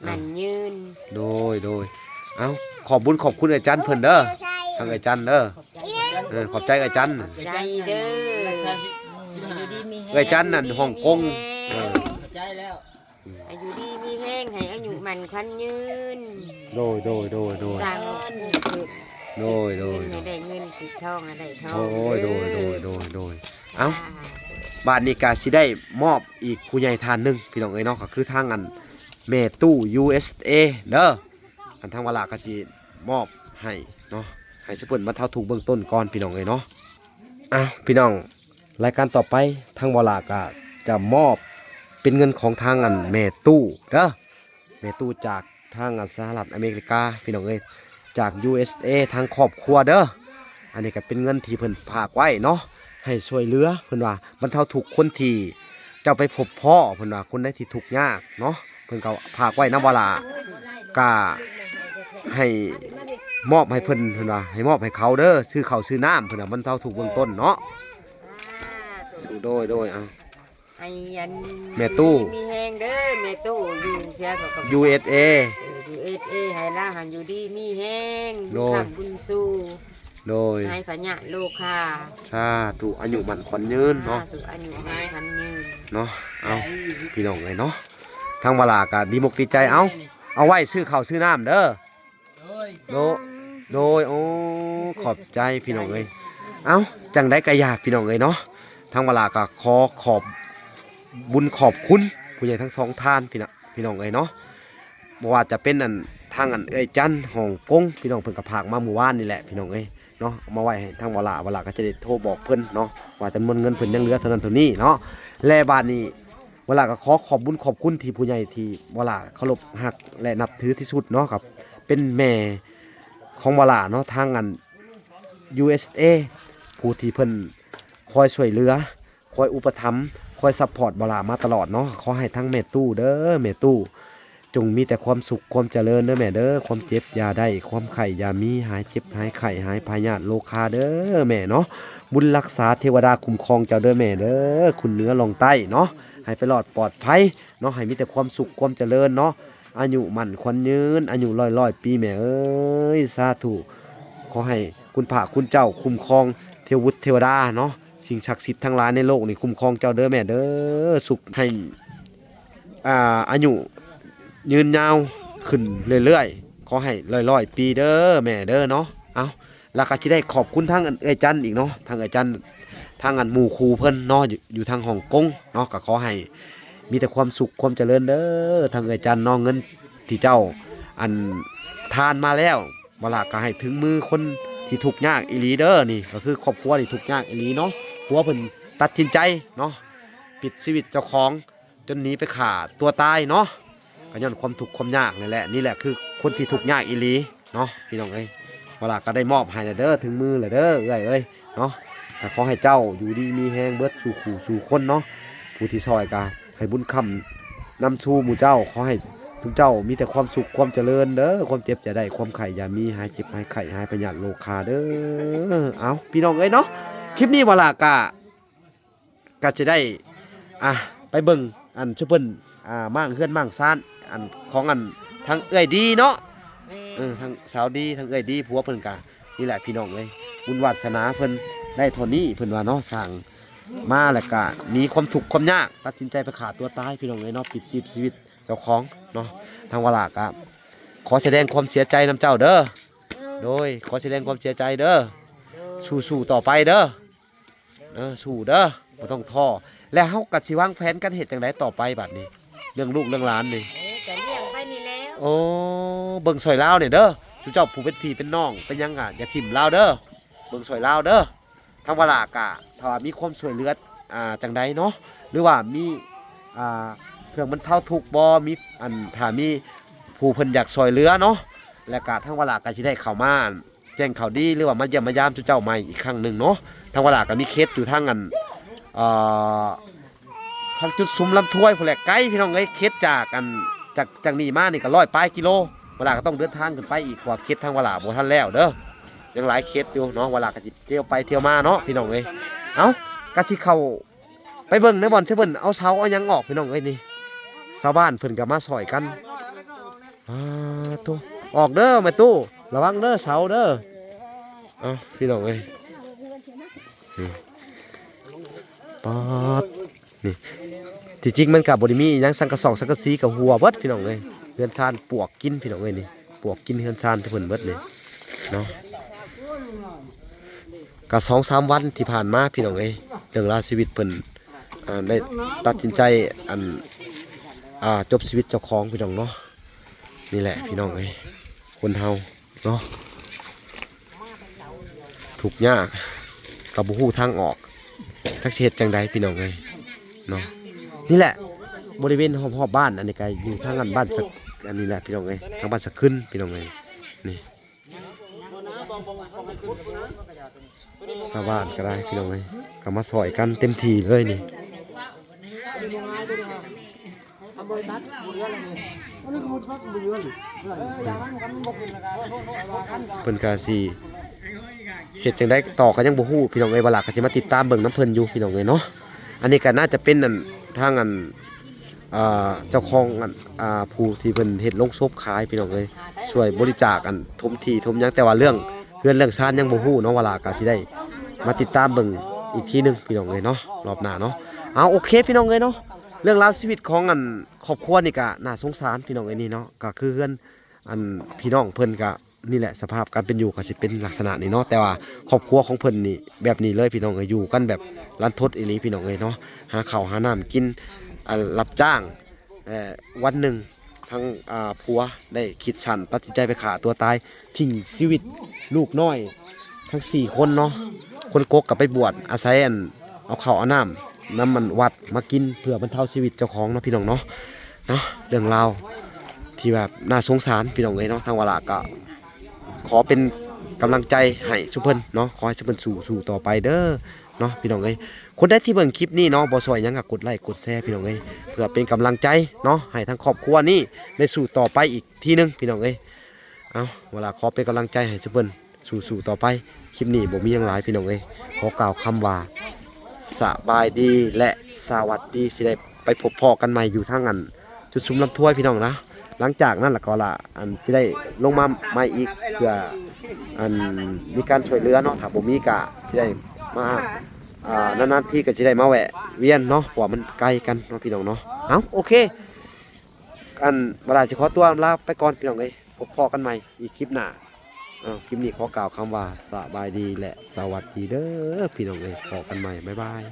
ໝັ້ນຍືນ ໂດຍ ໂດຍ ເອົ້າ ຂອບບຸນຂອບຄຸນອາຈານເພິ່ນເດີ ທາງອາຈານເດີ ຂອບໃຈ ເອີ ຂອບໃຈອາຈານ ຂອບໃຈເດີ ຢູ່ດີມີແຮງ ອາຈານນັ້ນຮ່ອງກົງ ເອີ ຂອບໃຈແລ້ວ ໃຫ້ຢູ່ດີມີແຮງ ໃຫ້ອາຍຸໝັ້ນຂວັນຍືນ ໂດຍ ໂດຍ ໂດຍ ໂດຍ ສ້າງອອກເກີດຂຶ້ນ ໂດຍ ໂດຍ ເງິນໃຫ້ໄດ້ເງິນ ສິດທອງໃຫ້ໄດ້ທອງ ໂອ້ຍ ໂດຍ ໂດຍ ໂດຍ ໂດຍ ເອົ້າ ສາທຸ ບາດນີ້ກະຊິໄດ້ມອບອີກຜູ້ໃຫຍ່ທ່ານໜຶ່ງ ພີ່ນ້ອງເອີຍເນາະ ກໍຄືທາງອັນ ແມ່ຕູ້ ຢູເອັສເອ ເດີ ອັນທາງວາລາກໍຊິມອບໃຫ້ເນາະ ໃຫ້ຊຸເພິ່ນບັນເທົາທຸກເບື້ອງຕົ້ນກ່ອນ ພີ່ນ້ອງເອີຍເນາະ ອ້າວ ພີ່ນ້ອງ ລາຍການຕໍ່ໄປ ທາງວາລາກໍຈະມອບເປັນເງິນຂອງທາງອັນແມ່ຕູ້ເດີ ແມ່ຕູ້ຈາກທາງສະຫະລັດອາເມລິກາ ພີ່ນ້ອງເອີຍ, ຈາກ ຢູເອັສເອ ທາງຄອບຄົວເດີ. ອັນນີ້ກໍເປັນເງິນທີ່ເພິ່ນຝາກໄວ້ເນາະ ໃຫ້ຊ່ວຍເຫຼືອ ເພິ່ນວ່າບັນເທົາທຸກຄົນທີ່ເຈົ້າໄປພົບພໍ້ ເພິ່ນວ່າຄົນໃດທີ່ທຸກຍາກເນາະ ເພິ່ນກໍຝາກໄວ້ນຳວາລາ ກະໃຫ້ມອບໃຫ້ເພິ່ນ ເພິ່ນວ່າໃຫ້ມອບໃຫ້ເຂົາເດີ ຊື້ເຂົ້າຊື້ນ້ຳ ເພິ່ນວ່າບັນເທົາທຸກເບື້ອງຕົ້ນເນາະ. ໂດຍ ໂດຍ ເອົາ ໃຫ້ອັນ ແມ່ຕູ້ ມີແຮງເດີ ແມ່ຕູ້ ຢູ່ເຊຍກໍ ຢູເອັສເອ ເອີ ຢູເອັສເອ ໃຫ້ລາວຫັ້ນຢູ່ດີມີແຮງ ໂດຍ ບຸນຄ້ຳບຸນຊູ ໂດຍ ຫາຍພະຍາດໂລຄາ ສາທຸ ອາຍຸໝັ້ນຂວັນຍືນເນາະ ສາທຸ ອາຍຸໝັ້ນຂວັນຍືນເນາະ. ເອົາ ພີ່ນ້ອງເອີຍເນາະ ທາງວາລາກໍດີມົກດີໃຈ ເອົາ ເອົາໄວ້ຊື້ເຂົ້າຊື້ນ້ຳເດີ. ໂດຍ ໂດຍ ໂອ້ ຂອບໃຈພີ່ນ້ອງເອີຍ. ເອົ້າ ຈັ່ງໃດກໍຢ່າພີ່ນ້ອງເອີຍເນາະ ທາງວາລາກໍຂໍຂອບບຸນຂອບຄຸນຜູ້ໃຫຍ່ທັງສອງທ່ານ ພີ່ນ້ອງ ພີ່ນ້ອງເອີຍເນາະ ບໍ່ວ່າຈະເປັນອັນ ທາງອັນເອື້ອຍຈັນ ຮ່ອງກົງ ພີ່ນ້ອງ ເພິ່ນກໍຝາກມາມື້ວານນີ້ແຫຼະ ພີ່ນ້ອງເອີຍເນາະ ເອົາມາໄວ້ໃຫ້ທາງວາລາ ວາລາກໍຈະໄດ້ໂທບອກເພິ່ນເນາະ ວ່າຈຳນວນເງິນເພິ່ນຍັງເຫຼືອເທົ່ານັ້ນເທົ່ານີ້ເນາະ ແລະບາດນີ້ ວາລາກໍຂໍຂອບບຸນຂອບຄຸນທີ່ຜູ້ໃຫຍ່ທີ່ວາລາເຄົາລົບຮັກ ແລະ ນັບຖືທີ່ສຸດເນາະ ກໍເປັນແມ່ຂອງວາລາເນາະ ທາງອັນ ຢູເອັສເອ ຜູ້ທີ່ເພິ່ນຄອຍຊ່ວຍເຫຼືອ ຄອຍອຸປະຖຳ ຄອຍຊັບພອດວາລາມາຕະຫຼອດເນາະ. ຂໍໃຫ້ທັງແມ່ຕູ້ເດີ ແມ່ຕູ້ ຈົ່ງມີແຕ່ຄວາມສຸກຄວາມຈະເລີນເດີແມ່ເດີ ຄວາມເຈັບຢ່າໄດ້ ຄວາມໄຂ້ຢ່າມີ ຫາຍເຈັບຫາຍໄຂ້ ຫາຍພະຍາດໂລຄາເດີແມ່ເນາະ. ບຸນລັກສາເທວະດາຄຸ້ມຄອງເຈົ້າເດີແມ່ເດີ ຄຸນເໜືອລ່ອງໃຕ້ເນາະ ໃຫ້ໄປລອດປອດໄພເນາະ ໃຫ້ມີແຕ່ຄວາມສຸກຄວາມຈະເລີນເນາະ ອາຍຸໝັ້ນຂວັນຍືນ ອາຍຸຮ້ອຍໆປີແມ່ເອີຍ ສາທຸ. ຂໍໃຫ້ຄຸນພະຄຸນເຈົ້າຄຸ້ມຄອງ ເທວະບຸດເທວະດາເນາະ ສິ່ງສັກສິດທັງຫຼາຍໃນໂລກນີ້ຄຸ້ມຄອງເຈົ້າເດີແມ່ເດີ ສຸກໃຫ້ ອ່າ ອາຍຸຍືນຍາວຂຶ້ນເລື້ອຍໆ ຂໍໃຫ້ຮ້ອຍໆປີເດີແມ່ເດີເນາະ. ເອົ້າ ແລ້ວກໍຊິໄດ້ຂອບຄຸນທາງອັນເອື້ອຍຈັນອີກເນາະ ທາງເອື້ອຍຈັນ ທາງອັນໝູ່ຄູ່ເພິ່ນເນາະ ຢູ່ ຢູ່ທາງຮ່ອງກົງເນາະ ກໍຂໍໃຫ້ມີແຕ່ຄວາມສຸກຄວາມຈະເລີນເດີ ທາງເອື້ອຍຈັນເນາະ. ເງິນທີ່ເຈົ້າອັນທານມາແລ້ວ ວາລາກໍໃຫ້ເຖິງມືຄົນທີ່ທຸກຍາກອີ່ຫຼີເດີ. ນີ້ກໍຄືຄອບຄົວທີ່ທຸກຍາກອີ່ຫຼີເນາະ ຜົວເພິ່ນຕັດສິນໃຈເນາະ ປິດຊີວິດເຈົ້າຂອງ ຈົນໜີໄປຂ້າຕົວຕາຍເນາະ ກໍຍ້ອນຄວາມທຸກຄວາມຍາກນີ້ແຫຼະ. ນີ້ແຫຼະຄືຄົນທີ່ທຸກຍາກອີ່ຫຼີເນາະ ພີ່ນ້ອງເອີຍ. ວາລາກໍໄດ້ມອບໃຫ້ແລ້ວເດີ ເຖິງມືແລ້ວເດີເອື້ອຍເອີຍເນາະ. ກໍຂໍໃຫ້ເຈົ້າຢູ່ດີມີແຮງເບິດສູ່ຄູ່ສູ່ຄົນເນາະ ຜູ້ທີ່ຊ່ອຍກໍໃຫ້ບຸນຄ້ຳນຳຊູໝູ່ເຈົ້າ ຂໍໃຫ້ທຸກເຈົ້າມີແຕ່ຄວາມສຸກຄວາມຈະເລີນເດີ ຄວາມເຈັບຢ່າໄດ້ ຄວາມໄຂ້ຢ່າມີ ຫາຍເຈັບຫາຍໄຂ້ ຫາຍພະຍາດໂລຄາເດີ. ເອົ້າ ພີ່ນ້ອງເອີຍເນາະ ຄລິບນີ້ວາລາກໍ ກໍຈະໄດ້ ອ່າ ໄປເບິ່ງອັນຊຸເພິ່ນ ອ່າ ມ້າງເຮືອນມ້າງຊານ ອັນຂອງອັນທາງເອື້ອຍດີເນາະ ແມ່ນ ເອີ ທາງສາວດີ ທາງເອື້ອຍດີ ຜົວເພິ່ນກະ ນີ້ແຫຼະພີ່ນ້ອງເອີຍ ບຸນວາດສະໜາເພິ່ນໄດ້ເທົ່ານີ້ ເພິ່ນວ່າເນາະ ສ້າງມາແລ້ວກະມີຄວາມທຸກຄວາມຍາກ ຕັດສິນໃຈໄປຂ້າຕົວຕາຍ ພີ່ນ້ອງເອີຍເນາະ ປິດຊີບຊີວິດເຈົ້າຂອງເນາະ. ທາງວາລາກະຂໍສະແດງຄວາມເສຍໃຈນຳເຈົ້າເດີ ໂດຍ ຂໍສະແດງຄວາມເສຍໃຈເດີ ໂດຍ ສູ້ໆຕໍ່ໄປເດີ. ເອີ ສູ້ເດີ ບໍ່ຕ້ອງທໍ້. ແລ້ວເຮົາກໍຊິວາງແຜນກັນເຮັດຈັ່ງໃດຕໍ່ໄປບາດນີ້ ເລື່ອງລູກເລື່ອງຫຼານນີ້? ເອີ ກໍລ້ຽງໄປນີ້ແຫຼະ. ໂອ້ ເບິ່ງຊ່ອຍລາວແດ່ເດີ ຊຸເຈົ້າຜູ້ເປັນພີ່ເປັນນ້ອງເປັນຫຍັງກໍຢ່າຖິ້ມລາວເດີ ເບິ່ງຊ່ອຍລາວເດີ. ທາງວາລາກໍຖ້າວ່າມີຄວາມຊ່ວຍເຫຼືອ ອ່າ ຈັ່ງໃດເນາະ ຫຼືວ່າມີ ອ່າ ເຄື່ອງບັນເທົາທຸກບໍ່ ມີ ອັນ ຖ້າມີຜູ້ເພິ່ນຢາກຊ່ວຍເຫຼືອເນາະ ແລ້ວກໍທາງວາລາກໍຊິໄດ້ເຂົ້າມາ ແຈ້ງຂ່າວດີ ຫຼືວ່າມາຢ້ຽມມາຢາມສູ່ເຈົ້າໃໝ່ອີກຄັ້ງໜຶ່ງເນາະ. ທາງວາລາກໍມີເຂດຢູ່ທາງອັນ ເອີ ທາງຈຸດຊຸມລຳທວຍພຸ້ນແຫຼະ ໄກພີ່ນ້ອງເອີຍ ເຂດຈາກອັນ ຈາກ ຈາກນີ້ມານີ້ກໍຮ້ອຍປາຍກິໂລ ວາລາກໍຕ້ອງເດີນທາງຂຶ້ນໄປອີກ ເພາະວ່າເຂດທາງວາລາບໍ່ທັນແລ້ວເດີ ຍັງຫຼາຍເຂດຢູ່ເນາະ. ວາລາກໍຊິທ່ຽວໄປທ່ຽວມາເນາະ ພີ່ນ້ອງເອີຍ. ເອົ້າ ກໍຊິເຂົ້າ ໄປເບິ່ງໃນບ່ອນທີ່ເພິ່ນເອົາເສົາເອົາຫຍັງອອກ ພີ່ນ້ອງເອີຍ ນີ້ ຊາວບ້ານເພິ່ນກໍມາຊ່ອຍກັນ. ອ່າ ໂທ້ ອອກເດີແມ່ຕູ້ ລະວັງເດີເສົາເດີ. ເອົ້າ ພີ່ນ້ອງເອີຍ ນີ້ ປາດ ນີ້ ທີ່ຈິງມັນກໍບໍ່ໄດ້ມີອີ່ຫຍັງ ສັງກະສອກສັງກະສີກໍຮົ່ວເບິດ ພີ່ນ້ອງເອີຍ. ເຮືອນຊານປວກກິນ ພີ່ນ້ອງເອີຍ ນີ້ ປວກກິນເຮືອນຊານເພິ່ນເບິດນີ້ເນາະ. ກໍສອງສາມວັນທີ່ຜ່ານມາ ພີ່ນ້ອງເອີຍ ເລື່ອງລາວຊີວິດເພິ່ນ ອ່າ ໄດ້ຕັດສິນໃຈ ອັນ ອ່າ ຈົບຊີວິດເຈົ້າຂອງ ພີ່ນ້ອງເນາະ. ນີ້ແຫຼະ ພີ່ນ້ອງເອີຍ ຄົນເຮົາເນາະ ທຸກຍາກກໍບໍ່ຮູ້ທາງອອກ ຈັກຊິເຮັດຈັ່ງໃດ ພີ່ນ້ອງເອີຍເນາະ. ນີ້ແຫຼະ ບໍລິເວນຮອບໆບ້ານ ອັນນີ້ກໍຢູ່ທາງອັນບ້ານສະ ອັນນີ້ແຫຼະພີ່ນ້ອງເອີຍ ທາງບ້ານສະຂຶ້ນພີ່ນ້ອງເອີຍ ນີ້ ຊາວບ້ານກໍໄດ້ພີ່ນ້ອງເອີຍ ກໍມາຊ່ອຍກັນເຕັມທີ່ເລີຍນີ້. ເພິ່ນກະຊິເຮັດຈັ່ງໃດຕໍ່ກໍຍັງບໍ່ຮູ້ພີ່ນ້ອງເອີຍ ວ່າລະກໍຊິມາຕິດຕາມເບິ່ງນຳເພິ່ນຢູ່ພີ່ນ້ອງເອີຍເນາະ. ອັນນີ້ກໍໜ້າຈະເປັນອັນ ທາງອັນ ອ່າ ເຈົ້າຂອງອັນ ອ່າ ຜູ້ທີ່ເພິ່ນເຮັດໂລງສົບຂາຍພີ່ນ້ອງເອີຍ ຊ່ວຍບໍລິຈາກອັນຖົມທີ່ຖົມຫຍັງ ແຕ່ວ່າເລື່ອງເຮືອນເລື່ອງຊານຍັງບໍ່ຮູ້ເນາະ ວ່າລະກໍຊິໄດ້ມາຕິດຕາມເບິ່ງອີກທີໜຶ່ງພີ່ນ້ອງເອີຍເນາະ ລອບໜ້າເນາະ. ເອົາ ໂອເຄພີ່ນ້ອງເອີຍເນາະ ເລື່ອງລາວຊີວິດຂອງອັນ ຄອບຄົວນີ້ກະໜ້າສົງສານພີ່ນ້ອງເອີຍນີ້ເນາະ ກະຄືເຮືອນອັນພີ່ນ້ອງເພິ່ນກະນີ້ແຫຼະ ສະພາບການເປັນຢູ່ກະຊິເປັນລັກສະນະນີ້ເນາະ ແຕ່ວ່າຄອບຄົວຂອງເພິ່ນນີ້ແບບນີ້ເລີຍພີ່ນ້ອງເອີຍ ຢູ່ກັນແບບລັນທົດອີ່ຫຼີພີ່ນ້ອງເອີຍເນາະ ຫາເຂົ້າຫານ້ຳກິນ ອັນ ຮັບຈ້າງ ແລະ ວັນໜຶ່ງທາງ ອ່າ ຜົວໄດ້ຄິດສັ້ນ ຕັດສິນໃຈໄປຂ້າຕົວຕາຍ ຖິ້ມຊີວິດລູກນ້ອຍທັງສີ່ຄົນເນາະ ຄົນກົກກໍໄປບວດ ອາໄສອັນ ເອົາເຂົ້າເອົານ້ຳນຳອັນວັດມາກິນ ເພື່ອບັນເທົາຊີວິດເຈົ້າຂອງເນາະ ພີ່ນ້ອງເນາະ ເນາະ ເລື່ອງລາວທີ່ແບບໜ້າສົງສານພີ່ນ້ອງເອີຍເນາະ. ທາງວາລະກໍຂໍເປັນກຳລັງໃຈໃຫ້ຊຸມເພິ່ນເນາະ ຂໍໃຫ້ຊຸມເພິ່ນສູ້ ສູ້ຕໍ່ໄປເດີເນາະ ພີ່ນ້ອງເອີຍ. ຄົນໃດທີ່ເບິ່ງຄລິບນີ້ເນາະ ບໍ່ຊ່ອຍຫຍັງກໍກົດໄລ້ກົດແຊພີ່ນ້ອງເອີຍ ເພື່ອເປັນກຳລັງໃຈເນາະ ໃຫ້ທາງຄອບຄົວນີ້ໄດ້ສູ້ຕໍ່ໄປອີກທີໜຶ່ງພີ່ນ້ອງເອີຍ. ເອົາ ວາລະຂໍເປັນກຳລັງໃຈໃຫ້ຊຸມເພິ່ນ ສູ້ໆຕໍ່ໄປ. ຄລິບນີ້ບໍ່ມີຫຍັງຫຼາຍພີ່ນ້ອງເອີຍ ຂໍກ່າວຄຳວ່າສະບາຍດີແລະສະຫວັດດີ ຊິໄດ້ໄປພົບພໍ້ກັນໃໝ່ຢູ່ທາງອັນຈຸດຊຸມລຳທວຍພີ່ນ້ອງນະ. ຫຼັງຈາກນັ້ນລະກໍລະ ອັນ ຊິໄດ້ລົງມາໃໝ່ອີກ ເພື່ອອັນມີການຊ່ວຍເຫຼືອເນາະ ຖ້າບໍ່ມີກະຊິໄດ້ມາ ອ່າ ນານໆທີກໍຊິໄດ້ມາແວະວຽນເນາະ ເພາະວ່າມັນໄກກັນເນາະພີ່ນ້ອງເນາະ. ເອົາ ໂອເຄ ອັນ ວາລະຊິຂໍຕົວລາໄປກ່ອນພີ່ນ້ອງເອີຍ ພົບພໍ້ກັນໃໝ່ອີກຄລິບໜ້າ. ເອົາ ຄລິບນີ້ຂໍກ່າວຄຳວ່າສະບາຍດີ ແລະ ສະຫວັດດີເດີພີ່ນ້ອງເອີຍ ພໍ້ກັນໃໝ່ ບາຍບາຍ.